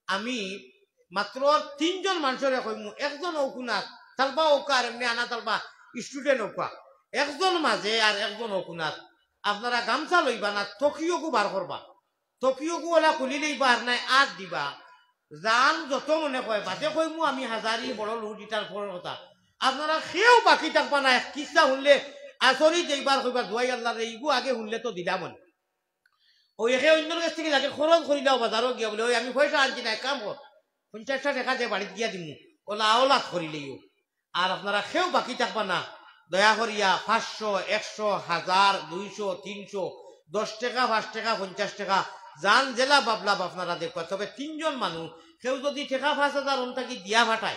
আমি মাত্র তিনজন মানুষরে কইমু, একজন অউ কুনাত, তালবা অউকা আর এমনি আনা তালবা স্টুডেন্ট অউকা, একজন মাঝে আর একজন অউ কুনাত। আপনারা গামছা লইবা না, তকিওগু বার করবা। তকিওগু ওলা খুলিলেই বার নাই, আত দিবা। জান যত মনে কয়, বাদে কইমু আমি হাজারি বড় লুট ইটার পরের কথা। আপনারা কেউ বাকি থাকবা না, এক কিচ্ছা হুনলে আসরি যেইবার কইবা, "জুয়াই আল্লাহ রে, ইগু আগে হুনলে তো দিলাম অনে।" ও একে অন্যর কাছ থাকি লাগে খরচ করিলাও বাজারও গিয়া বলে, "ওই আমি পয়সা আনছি না, এক কাম কর, পঞ্চাশটা টেকা যে বাড়িত গিয়া দিমু, ওলা আওলাদ করিলেইও। আর আপনারা কেউ বাকি থাকবা না, দয়া করিয়া পাঁচশো, একশো, হাজার, দুইশো, তিনশো, দশ টেকা, পাঁচ টেকা, পঞ্চাশ টেকা, যান যেলা বাবলা আপনারা দেখবা। তবে তিনজন মানুষ, কেউ যদি টেকা পাঁচ হাজার অন থাকি দিয়া পাঠায়,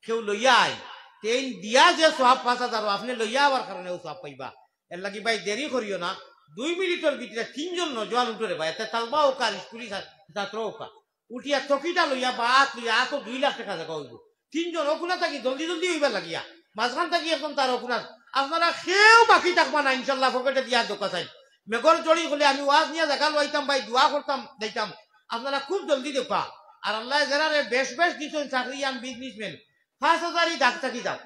কেউ লইয়া আয়, তেইন দিয়া যে সওয়াব পাঁচ হাজার, আপনে লইয়া আওয়ার কারণে অউ সওয়াব পাইবা। এরলাগি ভাই দেরি করিও না, দুই মিনিটর ভিতরে তিনজন নজওয়ান উঠো রে ভাই, এতে তালবা অউকা আর স্কুলি ছা-, ছাত্র অউকা, উঠিয়া চকিটা লইয়া বা আত লইয়া, আতো দুই লাখ টেকা জাগা অইবো। তিনজন অকুনা থাকি জলদি জলদি অইবার লাগিয়া, মাঝখান থাকি একজন তার অকুনা। আপনারা কেউ বাকি থাকবা না, ইনশাল্লাহ পকেটে দিয়া দোকা চাই। মেঘর জড়ি হলে আমি ওয়াজ নিয়া জাগা লইতাম ভাই, দোয়া করতাম, দিতাম। আপনারা খুব জলদি দেখবা। আর আল্লায় যেরারে বেশ বেশ দিছইন চাকরিয়ান, বিজনেসম্যান, পাঁচ হাজারই দাগ থাকি যাও।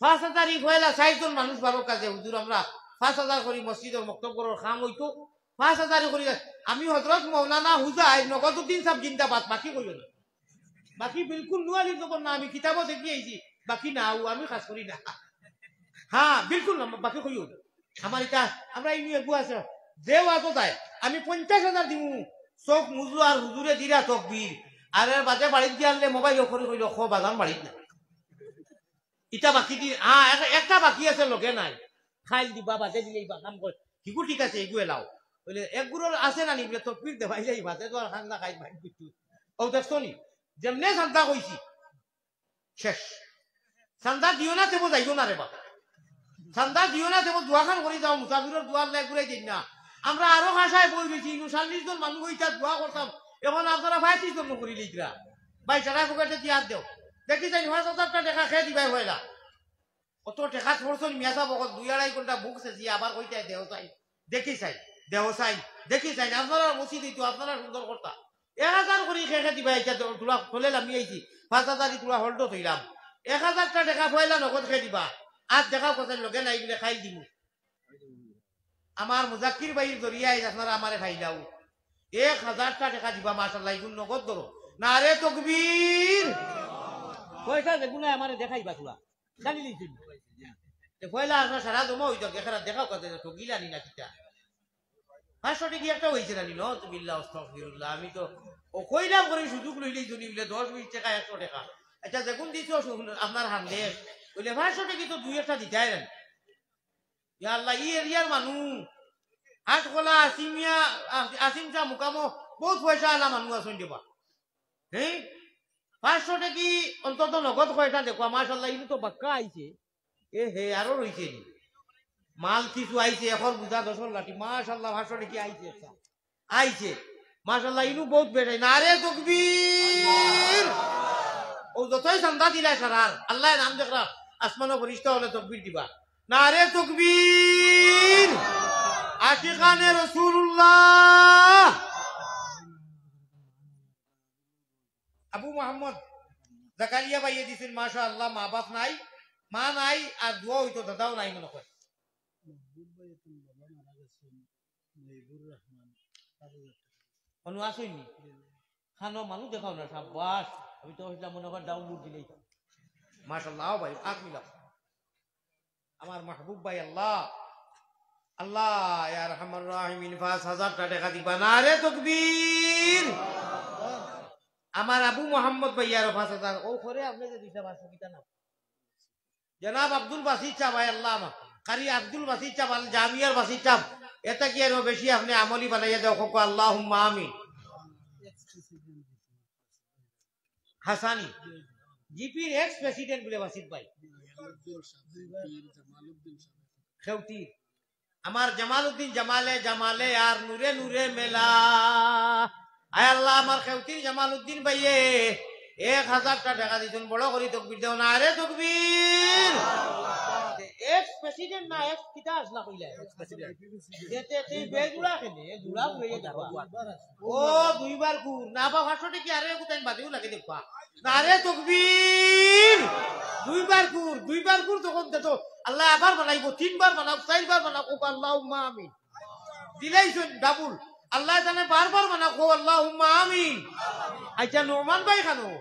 পাঁচ হাজারই পয়লা চাইরজন মানুষ বারো কাজে, "হুজুর, আমরা পাঁচ হাজার করি মসজিদর মক্তব ঘরর কাম অইতো, পাঁচ হাজারই করি।" আমি হজরত মৌলানা হুজাই নগদউদ্দিন সাব জিন্দাবাদ, বাকি কইও না। বাকি বিলকুল নুয়ালির জবর না, আমি কিতাবও দেখি আইছি, বাকি না, ও আমি খাস করি না। হ্যাঁ, বিলকুল না, বাকি কইও না। আমার ইটা, আমরা ইনু এগু আছে, যে ওয়াজও যায়, আমি পঞ্চাশ হাজার দিমু, চোখ মুজু আর হুজুরে দিরা তকবীর, আর এর বাদে বাড়িত গিয়া আনলে মোবাইল অফ করি কইল, "খো বাজান বাড়িত না।" ইটা বাকি দি-, হ্যাঁ, এক-, একটা বাকি আছে, লগে নাই। খাইল দিবা, বাদে দিলে ইবা কাম করে। হিগু ঠিক আছে, এগু এলাও। বলে, "এক গুরুর আছে না নি?" বলে, "তকবীর দেওয়াই যাই, বাদে তো আর খান না খাই, ভাই, কিছু।" ও দেখছো নি? যেমনে চান্দা কইছি, শেষ। চান্দা দিও না, তেবো যাইও না রে বাবা। চান্দা দিও না, তেবো দোয়াখান করি যাও, মুসাফিরর দোয়ার লাই ঘুরাই দিন না। আমরা আরো খাসায় বই রইছি, ইনু চল্লিশ জন মানুষ অইতা দোয়া করতাম, এখন আপনারা পঁয়ত্রিশ জন করি লিখরা। ভাই, সারা পকেটে দিয়া দেও। দেখি যাই, পাঁচ হাজারটা টেকা খেয়ে দিবাই হইলা। অত টেকা খরচ মিয়া সাব, অকল দুই আড়াই ঘন্টা বুক শেষি, আবার কইতায় দেহ চাই, দেখি চাই, দেহ চাই, দেখি চাই, আপনারা মসজিদ অইতো, আপনারা সুন্দর করতা। এক হাজার করি খেয়ে দিবা, এটা তো তোলা তোলে লামি আইছি, পাঁচ হাজারই তোলা হল্ডো থইলাম। এক হাজারটা টেকা পয়লা নগদ খেয়ে দিবা, আর দেখা কথা লগে নাই বলে খাইল দিমু। আমার মুজাক্কির ভাইর জরিয়ায় আপনারা আমারে খাইলাও। এক হাজারটা টেকা দিবা, মাশাআল্লাহ, ইগুন নগদ ধরো। নারে তকবীর। পয়সা যেগুলো আমারে দেখাইবা তোলা। জানি নিছি। এ পয়লা আপনার সারা জমা হইতো, এখানে দেখাও কথা, ঠকিলানি না কিতা? পাঁচশো টেকি একটা হইছে না নি? নাউজুবিল্লাহ, আস্তাগফিরুল্লাহ। আমি তো ও কইলাম করে সুযোগ লইলেই জুনি বলে দশ বিশ টেকা, একশো টেকা। আচ্ছা, যেগুন দিছো শুন, আপনার হান্দে, বলে পাঁচশো টেকি তো দুই একটা দিতায় না। ইয়া আল্লাহ, ই এরিয়ার মানুষ, হাটখোলা, আসিমিয়া, আ-, আসিম শাহ মুকামো, বহুত পয়সা আলা মানুষ আছইন দেবা। হ্যাঁ? পাঁচশো টেকি অন্তত নগদ কয়টা দেখো, মাশাআল্লাহ, ইনু তো বাক্কা আইছে। এ হে, আরো রইছে নি? মাল কিছু আইছে, এখন বুঝা দশর লাঠি, মাশাআল্লাহ, পাঁচশো টেকি আইছে একটা। আইছে। মাশাআল্লাহ, ইনু বহুত বেটাই। নারে তকবীর। ও যতই চান্দা দিলাই সারার, আল্লাহ নাম দেখরা, আসমানো ফিরিস্তা হলে তকবীর দিবা। নারে তকবীর। আশিকানে রাসূলুল্লাহ। আবু মোহাম্মদ জাকারিয়া ভাইয়ে দিছইন, মাশাআল্লাহ, মা বাপ নাই, মা নাই, আর দোয়া হইতো দাদাও নাই মনে হয়। মাহবুব ভাই, এখন বাবা মারা গেছেন, মহিবুর রহমান, পাঁচ হাজার টেকা। অনু আসইনি? জি। খানো মানুষ দেখাও না, সাব্বাস। আমি তো হইলাম মনে হয় ডাউনলোড দিলেই। মাশাআল্লাহ, আও ভাই, আগ মিলাও। আমার মাহবুব ভাই, আল্লাহ, আল্লাহ, ইয়া আরহামার রাহিমিন, পাঁচ হাজারটা টেকা দিবা। নারে তকবীর। আমার আবু মোহাম্মদ ভাই, আরো পাঁচ হাজার। ও করে আপনি যে দিতে পারছো, কিতা না? জনাব আব্দুল বাসিত সাব, আয় আল্লাহ, আমার কারি আব্দুল বাসিত সাব, আল জামিয়ার বাসিত সাব, এটা কি আরো বেশি আপনি আমলি বানাইয়া দেও, কও আল্লাহুম্মা আমিন। হাসানি, জিপির এক্স প্রেসিডেন্ট বলে বাসিত ভাই। খেউতি, আমার জামালউদ্দিন জামালে, জামালে আর নূরে নূরে মেলা। আয় আল্লাহ, আমার খেউতির জামালউদ্দিন ভাইয়ে এক হাজারটা টেকা দিছইন, বড় করি তকবীর দেও। নারে তকবীর। এক্স প্রেসিডেন্ট না, এক্স কিতা আসলা কইলা? X president. যে তে, তে বেজুড়া কেনে, জুড়া ঘুরে যাবা। ও, দুইবার কুর। না বা পাঁচশো টেকি আরে কোথায় বাদেও লাগে দেখবা। নারে তকবীর। দুইবার কুর, দুইবার কুর তখন দে তো। আল্লাহ আবার বানাইবো, তিনবার বানাও, চাইরবার বানাও, কও আল্লাহুম্মা আমিন। দিলাইছইন ডাবল। আল্লাহ জানে বারবার বানাও, কও আল্লাহুম্মা আমিন। আচ্ছা, নোমান ভাই খানো,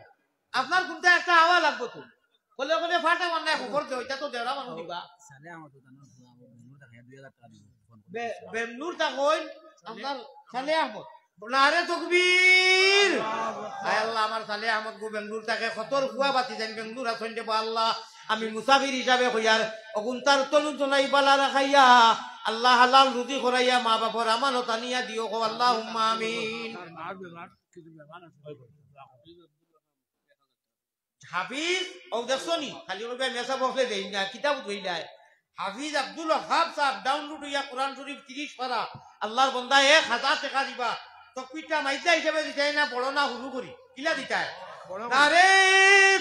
আপনার কোনটা একটা হাওয়া লাগবো তো। বলে, বলে ফাটা মান্নায় খবর দেও, এটা তো দেওরা মানুষ দিবা। সালে আমার তো জানো, আমার বন্ধু থাকে, দুই হাজার টাকা দিবো, ফোন করে বে-, দিবো। বেমনুর তা কইন, আপনার সালে আহমদ। নারে তকবীর। আয় আল্লাহ, আমার সালে আহমদ গো বেঙ্গলোর থাকে, কতর ফুয়া বাতি যাইন বেঙ্গলোর আছইন রে বা আল্লাহ। আমি মুসাফির হিসাবে কইয়ার, অগুনতার তনু তনাই বালা রাখাইয়া, আল্লাহ হালাল রুজি করাইয়া, মা বাপর আমানত আনিয়া দিও, কও আল্লাহুম্মা আমিন। হাফিজ, ও দেখছো নি? খালি ওই ভাই মেসা বকলে দেই না, কিতাব ধইলায়। হাফিজ আব্দুল ওয়াহাব সাহেব ডাউনলোড হইয়া কোরআন শরীফ তিরিশ পারা, আল্লাহর বন্দা এক হাজার টেকা দিবা। তকবিরটা মাইজা হিসাবে দিতায় না, বড় না হুরু করি? কিলা দিতায়? নারে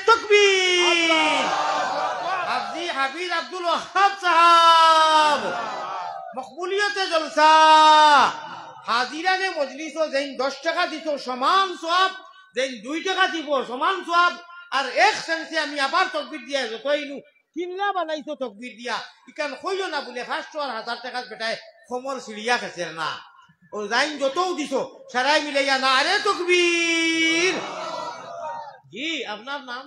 তকবীর। হাফিজ, হাফিজ আব্দুল ওয়াহাব সাহেব, মকবুলিয়তে জলসা, হাজিরানে মজলিসও যেইন দশ টেকা দিছো সমান সওয়াব, যেইন দুই টেকা দিবো সমান সওয়াব, আর এক সেন্সে আমি আবার তকবির দিয়া যতইনু কিল্লা বানাইছো তকবির দিয়া, ইখান কইও না বুলে পাঁচশো আর হাজার টেকার বেটায় খমর ছিড়িয়া খেছের না। ও যাইন যতও দিছো, সারাই মিলাইয়া নারে তকবীর। জি, আপনার নাম?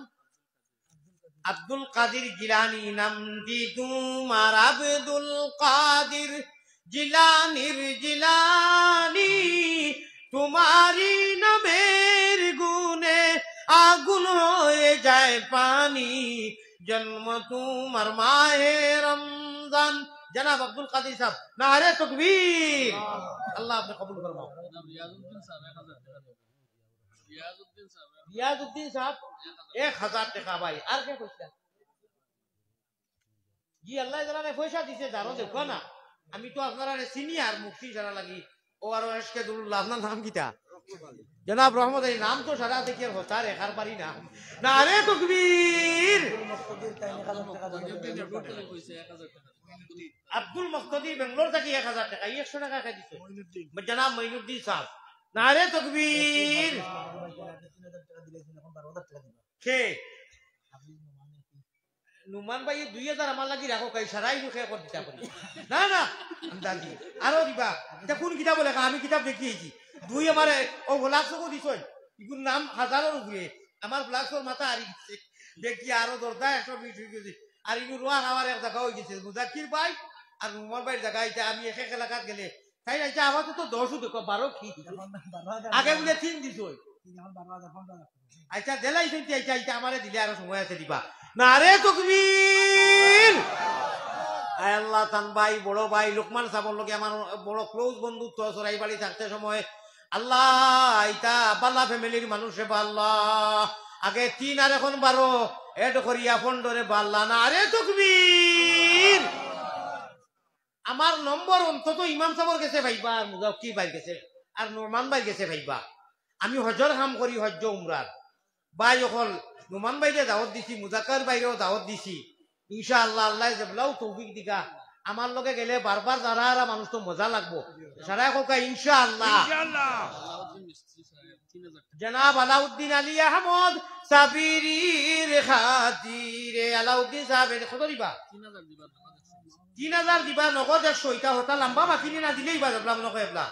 আব্দুল কাদির জিলানি নাম দি তুমার, আব্দুল কাদির জিলানির জিলানি, তুমারি নামের গুণে আগুন হয়ে যায় পানি, জন্ম তুমার মাহে রমজান। জনাব আব্দুল কাদির সাহেব, নারে তকবীর। আল্লাহ আপনি কবুল ফরমাও। রিয়াজউদ্দিন সাহেব এক হাজার টেকা। রিয়াজউদ্দিন সাহেব এক হাজার টেকা ভাই। আর কে কইছলা? জি, আল্লাহ যারারে পয়সা দিছে, যারও দেখো না। আমি তো আপনারারে সিনিয়র মুক্তি যারা লাগি, ও আরো এসকে দুরুল্লাহ, আপনার নাম কিতা? জনাব রহমত আলী, নাম তো সারা দেখি আর হতা রেখার পারি না। নারে তকবীর। আব্দুল মুক্তাদির বেঙ্গলোর থাকি এক হাজার টেকা, একশো টেকা কে দিছে? জনাব মঈনুদ্দিন সাহেব। নারে তকবীর। কে? নুমান ভাই, দুই হাজার আমার লাগি রাখো, কাই সারাই মুখে এখন দিতা পারি। না, না, আন্দাজি। আরো দিবা। এটা কোন কিতাব লেখা? আমি কিতাব দেখি আইছি। দুই আমারে, ও গোলাপ চোখও দিছই। ইগুর নাম হাজারর উপরে। আমার গোলাপ চোখর মাথা হারি গেছে। দেখি আরো দরজা একশো বিশ হয়ে গেছে। আর ইগু রোয়া খাওয়ার এক জায়গা হয়ে গেছে। মুজাকির ভাই আর নুমান ভাইর জায়গা, এটা আমি এক এক এলাকাত গেলে তাই না? এটা আবার তো দশও দেখো, বারো কি? এখন বারো হাজার আগে বুলে তিন দিছই। এখন বারো হাজার, পনেরো হাজার। আচ্ছা, দিলাই শুনতে, আচ্ছা, আচ্ছা, আমারে দিলে আরো সময় আছে দিবা। নারে তকবীর। আয় আল্লাহ, তান ভাই, বড় ভাই, লোকমান সাবর লগে আমার বড় ক্লোজ বন্ধুত্ব, সরাই বাড়ি থাকতে সময়। আল্লাহ, ইটা বালা ফ্যামিলির মানুষ রে বা আল্লাহ। আগে তিন আর এখন বারো, এড করিয়া পনেরো রে বা আল্লাহ। নারে তকবীর। আমার নম্বর অন্তত ইমাম সাবর গেছে পাইবা, আর মুজাক্কির ভাইর গেছে, আর নোমান ভাইর গেছে পাইবা। আমি হজর কাম করি, হজ্জ উমরার। ভাই অকল, নোমান ভাইরে দাওয়াত দিছি, মুজাক্কির ভাইরেও দাওয়াত দিছি। ইনশাআল্লাহ, আল্লাহ যেবলাও তৌফিক দিকা, আমার লগে গেলে বারবার যারা আরা মানুষ তো মজা লাগবো। সারাই কউক্কা ইনশাআল্লাহ। ইনশাআল্লাহ। জনাব আলাউদ্দিন আলী আহমদ সাবিরির খাতিরে। আলাউদ্দিন সাহেব, এটা কত দিবা? তিন হাজার দিবা নগদ একশো, ইটা হতা লম্বা বাকি নি না দিলেই বা, এবলা মনে হয় এবলা।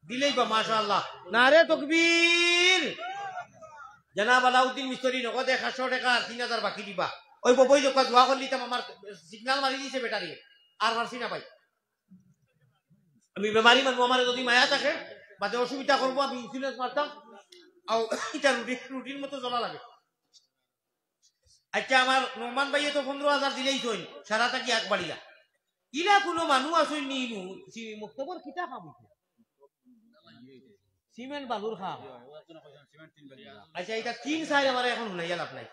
দিলেই বা, মাশাআল্লাহ। নারে তকবীর। জনাব আলাউদ্দিন মিস্ত্রি নগদ একশো টেকা আর তিন হাজার বাকি দিবা। ওই ববই যখন দোয়া করলিতাম, আমার সিগন্যাল মারি দিছে ব্যাটারি, আর পারছি না ভাই। আমি বেমারি মানুষ, আমারে যদি মায়া থাকে, বাদে অসুবিধা করবো, আমি ইন্স্যুরেন্স মারতাম। আও, ইটা রুটি, রুটির মতো জ্বলা লাগে। আচ্ছা, আমার নোমান ভাইয়ে তো পনেরো হাজার দিলেই তো সারা থাকি এক বাড়িয়া। ইলা কোনো মানুষ আসইন নি ইনু, সি মক্তবর কিতা কাম হইছে? সিমেন্ট বালুর কাম। আচ্ছা, এটা তিন চাইর আমারে এখন হুনাইয়া লাভ নাই।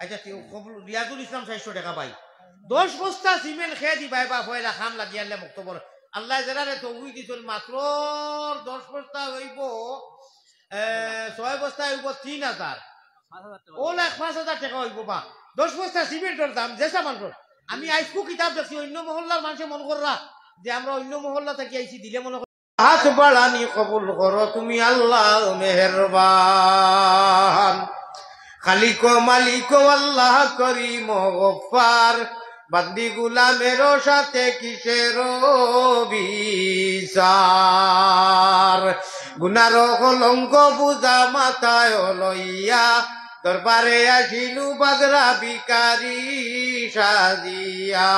আচ্ছা, তে কবুল, রিয়াজুল ইসলাম চাইরশো টেকা পাই। দশ বস্তা সিমেন্ট খেয়ে দিবায় বা পয়লা কাম লাগিয়া আনলে মক্তবর। আল্লাহ যেরারে তৌফিক দিছইন মাত্র দশ বস্তা হইব, এ, ছয় বস্তা হইব তিন হাজার। ও লাখ পাঁচ হাজার টেকা হইব বা। দশ বস্তা সিমেন্টর দাম যে সামানর। আমি আইজকু কিতাব দেখছি, অন্য মহল্লার মানুষে মনে কররা যে আমরা অন্য মহল্লা থাকি আইছি, দিলে মনে হাত বাড়ানি কবুল করো তুমি আল্লাহ মেহেরবান। খালিক মালিক আল্লাহ করিম গফফার, বান্দি গুলামের সাথে কিসের বিচার? গুনার কলঙ্ক বুঝা মাথায় লইয়া দরবারে আসিলু বাগরা ভিখারি সাজিয়া।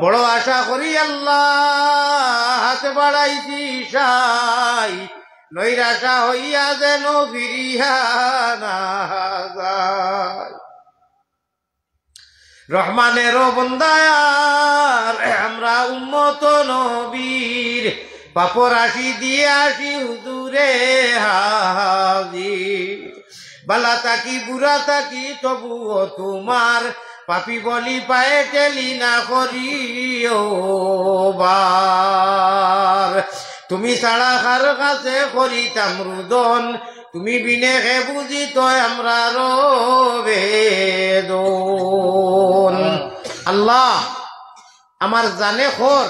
বড় আশা করি আল্লাহ বাড়াইছি সাই, নৈরাশা হইয়া যেন ফিরিয়া না যায়। রহমানেরও বন্দায়ার আমরা উম্মত নবীর, পাপর আসি দিয়ে আসি হুজুরে হাজির। বালা থাকি বুরা থাকি তবুও তোমার, পাপী বলি পায়ে ঠেলি না করিও বার। তুমি ছাড়া কার কাছে করিতাম রুদন, তুমি বিনে কে বুঝিত আমরা রবেদন। আল্লাহ, আমার জানে খর,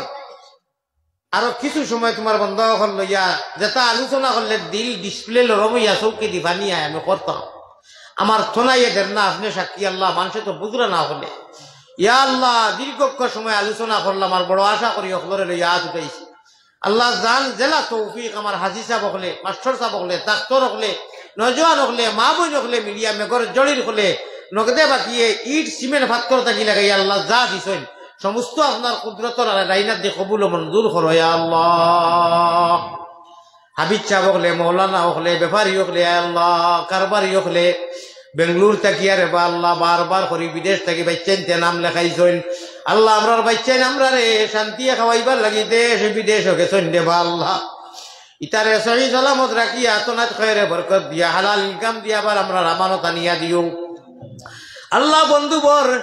আরো কিছু সময় তোমার বন্দা অকল লইয়া যেটা আলোচনা করলে দিল ডিসপ্লে লরম হইয়া চৌকি দিবানি আয় আমি করতাম। আমার থনাইয়ে দের না, আপনি সাক্ষী আল্লাহ, মানুষে তো বুঝরা না হলে। ইয়া আল্লাহ, দীর্ঘ সময় আলোচনা করলাম, আর বড় আশা করি অকলরে লইয়া আত উঠাইছি। আল্লাহ জান জেলা তৌফিক আমার হাজি সাহেব অকলে, মাস্টার সাহেব অকলে, ডাক্তার অকলে, নজওয়ান অকলে, মা বইন অকলে মিলিয়া মেঘর জড়ির অকলে, নগদে বাকিয়ে ইট সিমেন্ট পাত্থর থাকি লাগাইয়া আল্লাহ যা দিছইন, সমস্ত আপনার কুদরতর আর ডাইনাত দি কবুল ও মঞ্জুর করো, ইয়া আল্লাহ। হাফিজ সাহেব অকলে, মৌলানা অকলে, ব্যাপারী অকলে, ইয়া আল্লাহ, কারবারি অকলে, বেঙ্গলোর থাকি আরে বা আল্লাহ, বারবার করি বিদেশ থাকি বাইচ্চাইনতে নাম লেখাইছইন। আল্লাহ, আমরার বাইচ্চাইন আমরারে শান্তিয়ে খাওয়াইবার লাগি দেশ বিদেশও গেছইন রে বা আল্লাহ। ইতারে সহি সালামত রাখিয়া তনাত খয়রে বরকত দিয়া হালাল ইনকাম দিয়া আবার আমরার আমানত আনিয়া দিও। আল্লাহ, বন্ধু বর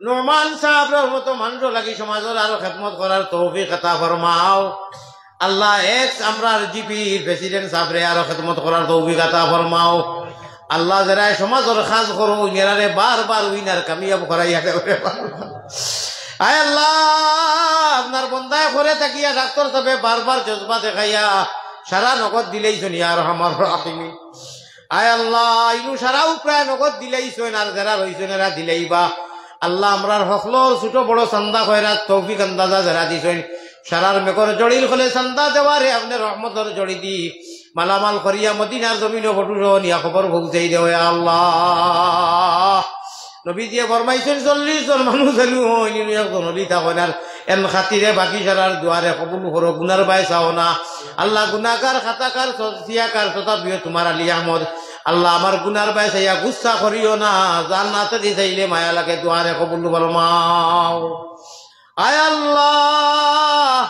নোমান সাহেবর মতো মানুষর লাগি সমাজর আরো খেদমত করার তৌফিক আতা ফরমাও। আল্লাহ, এক্স আমরার জিপির প্রেসিডেন্ট সাহেবরে আরো খেদমত করার তৌফিক আতা ফরমাও। আল্লাহ, যারা সমাজর কাজ করো, এরারে বারবার উইনার কামিয়াব করাইয়া দেও রে বাবা। আয় আল্লাহ, আপনার বন্দায় করে থাকিয়া ডাক্তার সাহেবে বারবার জজবা দেখাইয়া সারা নগদ দিলেইছইন, ইয়া আরহামার রাহিমিন। আয় আল্লাহ, ইনু সারাও প্রায় নগদ দিলাইছইন, আর যারা রইছইন এরা দিলাইবা। আল্লাহ, আমরার হকলর ছোট বড় চান্দা খয়রাত তৌফিক আন্দাজা যারা দিছইন, সারার মেঘর জড়ির অকলে চান্দা দেওয়ারে আপনে রহমতর জড়ি দি মালামাল করিয়া মদিনার জমিনো ফটুসহ নিয়া খবর পৌঁছাই দেও, ইয়া আল্লাহ। নবীজিয়ে ফরমাইছইন, চল্লিশ জন মানুষ আলু অইন, ইনু একজন অলি থাকইন, আর এন খাতিরে বাকি সারার দুয়ারে কবুল করো, গুনার বায় চাও না। আল্লাহ, গুনাগার, খাতাকার, স-, সিয়াকার, তথাপিও তোমার আলী আহমদ। আল্লাহ, আমার গুনার বায় চাইয়া গুসা করিও না, জান্নাতে দি চাইলে মায়া লাগে, দুয়ারে কবুল ফরমাও। আয় আল্লাহ,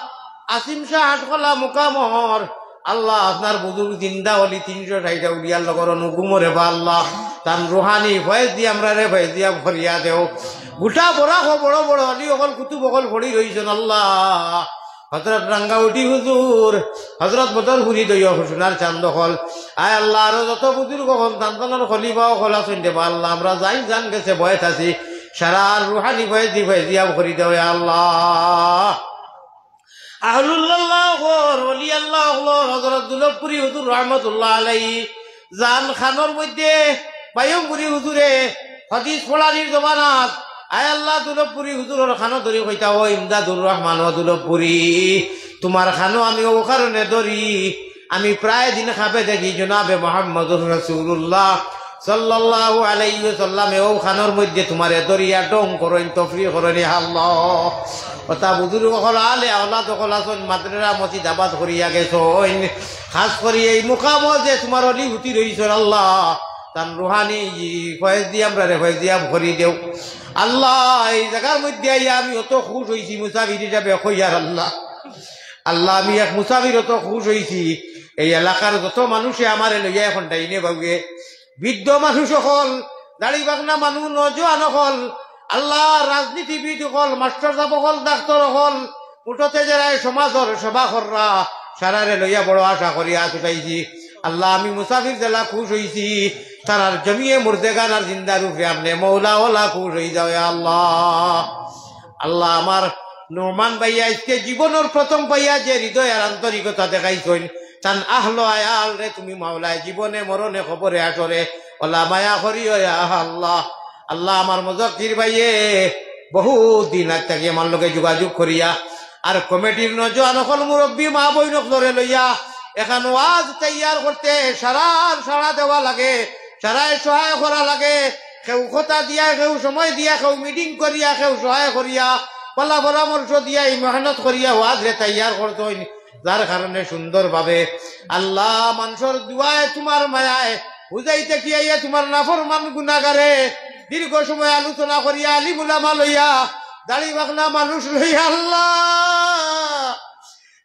আসিম শাহ হাটখোলা মুকামর, আল্লাহ, আপনার বুজুর্গ জিন্দা অলি তিনশো ষাইট আউলিয়ার লগর অনুগুমরে বা আল্লাহ, তান রুহানি ফয়েজ দি আমরারে ফয়েজিয়াব করিয়া দেও। গোটা বরাক বড় বড় অলি অকল কুতুব অকল পড়ি রইছইন আল্লাহ। হজরত রাঙ্গাউটি হুজুর, হজরত বদরপুরি দইয় সোনার চান্দ অকল, আয় আল্লাহ, আরো যত বুজুর্গ অকল, তান তানর খলিফা অকল আছইন রে বা আল্লাহ, আমরা যাইন যান গেছে বয়স আছি, সারার রুহানি ফয়েজ দি ফয়েজিয়াব করি দেও, ইয়া আল্লাহ। আহলুল্লাহ অকল, অলি আল্লাহ অকল, হজরত দুলভপুরি হুজুর রহমতুল্লাহ আলাইহি, যান খানোর মধ্যে বায়ুমপুরি হুজুরে হাদিস পড়ানির জমানাত, আয় আল্লাহ, দুলভপুরি হুজুরর খানো ধরি কইতা, "ও ইমদাদুর রহমান, ও দুলভপুরি, তোমার খানো আমি ও কারণে ধরি, আমি প্রায় দিন খাবে দেখি জনাবে মোহাম্মদুর রাসূলুল্লাহ সাল্লাল্লাহু আলাইহি ওয়াসাল্লামে ও খানোর মধ্যে তোমারে ধরিয়া ঢং করইন, তফরি করইন, ইয়া আল্লাহ।" অতা বুজুর্গ অকল, আলে আওলাদ অকল আছইন, মাদ্রাসা মসজিদ আবাদ করিয়া গেছইন। খাস করি এই মুকামো যে তোমার অলি হুতি রইছইন আল্লাহ, তান রুহানি ফয়েজ দি আমরারে ফয়েজিয়াব করি দেও। আল্লাহ, এই জাগার মধ্যে আইয়া আমি অত খুশ অইছি, মুসাফির হিসাবে কইয়ার আল্লাহ। আল্লাহ, আমি এক মুসাফির অত খুশ অইছি। এই এলাকার যত মানুষে আমারে লইয়া এখন ডাইনে বাউয়ে, বৃদ্ধ মানুষ অকল, দাড়ি বাগনা মানুষ, নওজোয়ান অকল, আল্লাহ, রাজনীতিবিদ অকল, মাস্টার সাব অকল, ডাক্তার অকল, মুঠতে যারা এই সমাজর সেবা কররা, সারারে লইয়া বড় আশা করি আত উঠাইছি। আল্লাহ, আমি মুসাফির যেলা খুশ অইছি, তারার জমিয়ে মুর্দেগান আর জিন্দার উপরে আপনে মৌলা ওলা খুশ অই যাও, ইয়া আল্লাহ। আল্লাহ, আমার নোমান ভাইয়া আজকে জীবনর প্রথম পাইয়া যে হৃদয় আর আন্তরিকতা দেখাইছইন, তান আহলো আয়ালরে তুমি মাওলায় জীবনে মরণে কবরে হাশরে ওলা মায়া করিও, ইয়া আল্লাহ। আল্লাহ, আমার মুজাক্কির ভাইয়ে বহুত দিন আগ থাকি আমার লগে যোগাযোগ করিয়া আর কমিটির নওজোয়ান অকল, মুরব্বি মা বইন অকলরে লইয়া এখান ওয়াজ তৈয়ার করতে সারার সারা দেওয়া লাগে, সারায় সহায় করা লাগে। কেউ কথা দিয়া, কেউ সময় দিয়া, কেউ মিটিং করিয়া, কেউ সহায় করিয়া, পালা পরামর্শ দিয়া, এই মেহনত করিয়া ওয়াজরে তৈয়ার করছইন। যার কারণে সুন্দরভাবে আল্লাহ মানষর দোয়ায় তুমার মায়ায় হুজাইতে কি আইয়া তুমার নাফরমান গুনাগারে দীর্ঘ সময় আলোচনা করিয়া আলিম উলামা লইয়া দাড়ি বাকনা মানুষ লইয়া আল্লাহ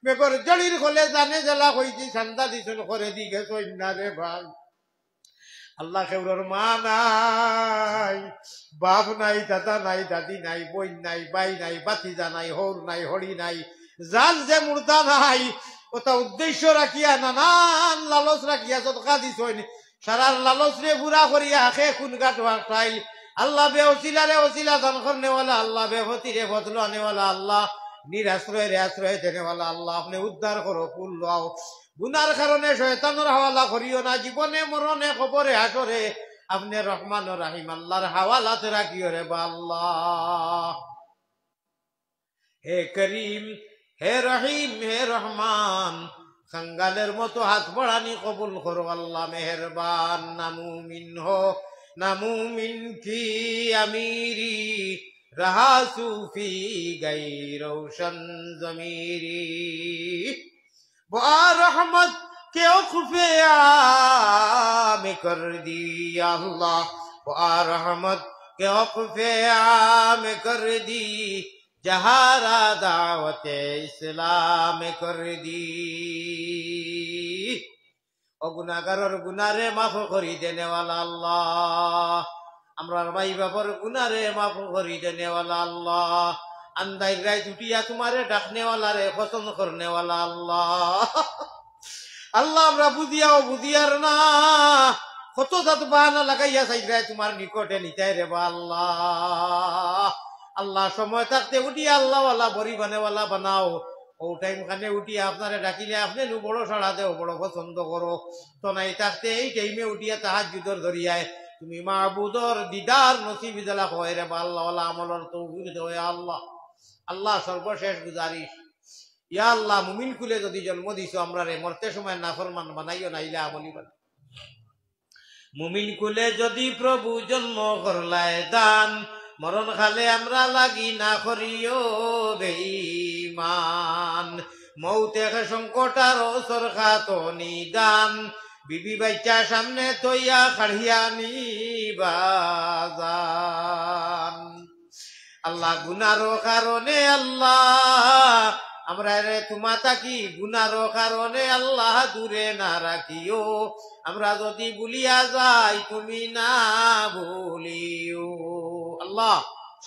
মেঘর জড়ির খলে জানে জেলা কইছি চান্দা দিছইন করে দি গেছইন না রে ভাই। আল্লাহ কেউরর মা নাই, বাপ নাই, দাদা নাই, দাদি নাই, বইন নাই, ভাই নাই, ভাতিজা নাই, হউর নাই, হড়ি নাই, যার যে মুর্দা নাই, অতা উদ্দেশ্য রাখিয়া নানান লালচ রাখিয়া সদকা দিছইন। সারার লালচরে পুরা করিয়া আখে খুন কাট ওয়াক্তাইল। আল্লাহ বে ওসিলারে ওসিলা দান করনেওয়ালা আল্লাহ, বে ফতিরে ফতল আনেওয়ালা আল্লাহ, নিরাশ্রয়রে আশ্রয় দেনেওয়ালা আল্লাহ, আপনে উদ্ধার করো, কুল লও। গুনার কারণে শয়তানর হাওয়ালা করিও না, জীবনে মরণে কবরে হাশরে আপনে রহমান ও রাহিম আল্লাহর হাওয়ালাত রাখিও রে বা আল্লাহ। হে করিম, হে রহিম, হে রহমান, কাঙ্গালের মতো হাত বাড়ানি কবুল করো আল্লাহ মেহেরবান। না মুমিন হো, না মুমিন কি আমিরি, رہا صوفی گئی روشن ضمیری۔ وہ آ رحمت کے وقفے عام کر دی، یا اللہ، وہ آ رحمت کے وقفے عام کر دی، جہاں را دعوت اسلام کر دی۔ ও গুনাগারর গুনারে মাফ করি দেনেওয়ালা আল্লাহ, আমরার ভাই বাপর গুনারে মাফ করি দেনেওয়ালা আল্লাহ, আন্দাইর রাইত উঠিয়া তুমারে ডাকনেওয়ালারে পছন্দ করনেওয়ালা আল্লাহ। আল্লাহ, আমরা বুঝিয়াও বুঝিয়ার না, কত জাত বাহানা লাগাইয়া চাইরায় তুমার নিকটে নিতায় রে বা আল্লাহ। আল্লাহ, সময় থাকতে উঠিয়া আল্লাহওয়ালা, বড়ি বানেওয়ালা বানাও। ও টাইম খানে উঠিয়া আপনারে ডাকিলে আপনে নু বড় সাড়া দেও, বড় পছন্দ করো। তো নাই থাকতে এই টাইমে উঠিয়া তাহাজ্জুদর দরিয়ায় তুমি মাবুদর দিদার নসিব দিলা হয় রে বা আল্লাহওয়ালা, আমলর তৌফিক দেও ইয়া আল্লাহ। আল্লাহ, সর্বশেষ গুজারিশ, ইয়া আল্লাহ, মুমিন কুলে যদি জন্ম দিছো আমরারে, মরতে সময় নাফরমান বানাইও না, ইলা আমলি বানাইও। মুমিন কুলে যদি প্রভু জন্ম করলায় দান, মরণ কালে আমরা লাগি না করিও বেঈমান। মৌত এক সংকট আর অসর খাত নিদান, বিবি বাচ্চা সামনে তইয়া কাড়িয়া নিবা জান। আল্লাহ, গুনারো কারণে আল্লাহ, আমরারে তুমা থাকি গুনারো কারণে আল্লাহ দূরে না রাখিও। আমরা যদি ভুলিয়া যাই, তুমি না ভুলিও। আল্লাহ,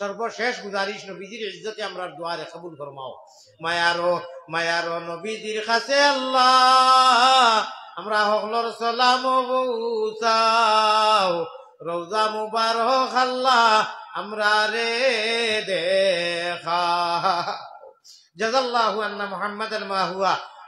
সর্বশেষ গুজারিশ, নবীজির ইজ্জতে আমরার দোয়ারে কবুল ফরমাও। মায়ারো, মায়ারো নবীজির কাছে আল্লাহ, আমরা হকলর সালাম পৌঁছাও। রওজা মুবারক আল্লাহ, আমরারে দেখা। جزى الله عنا محمدا ما هو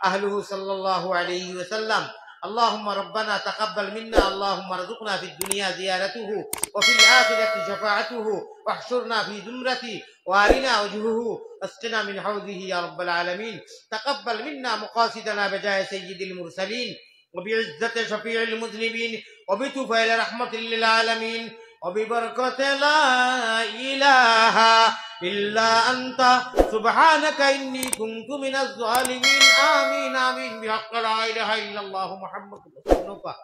أهله صلى الله عليه وسلم. اللهم ربنا تقبل منا، اللهم ارزقنا في الدنيا زيارته وفي الآخرة شفاعته واحشرنا في زمرته وأرنا وجهه واسقنا من حوضه يا رب العالمين. تقبل منا مقاصدنا بجاه سيد المرسلين وبعزة شفيع المذنبين وبطفيل رحمة للعالمين وببركة لا إله إلا أنت سبحانك إني كنت من الظالمين. آمين، آمين، بحق لا إله إلا الله محمد رسول الله.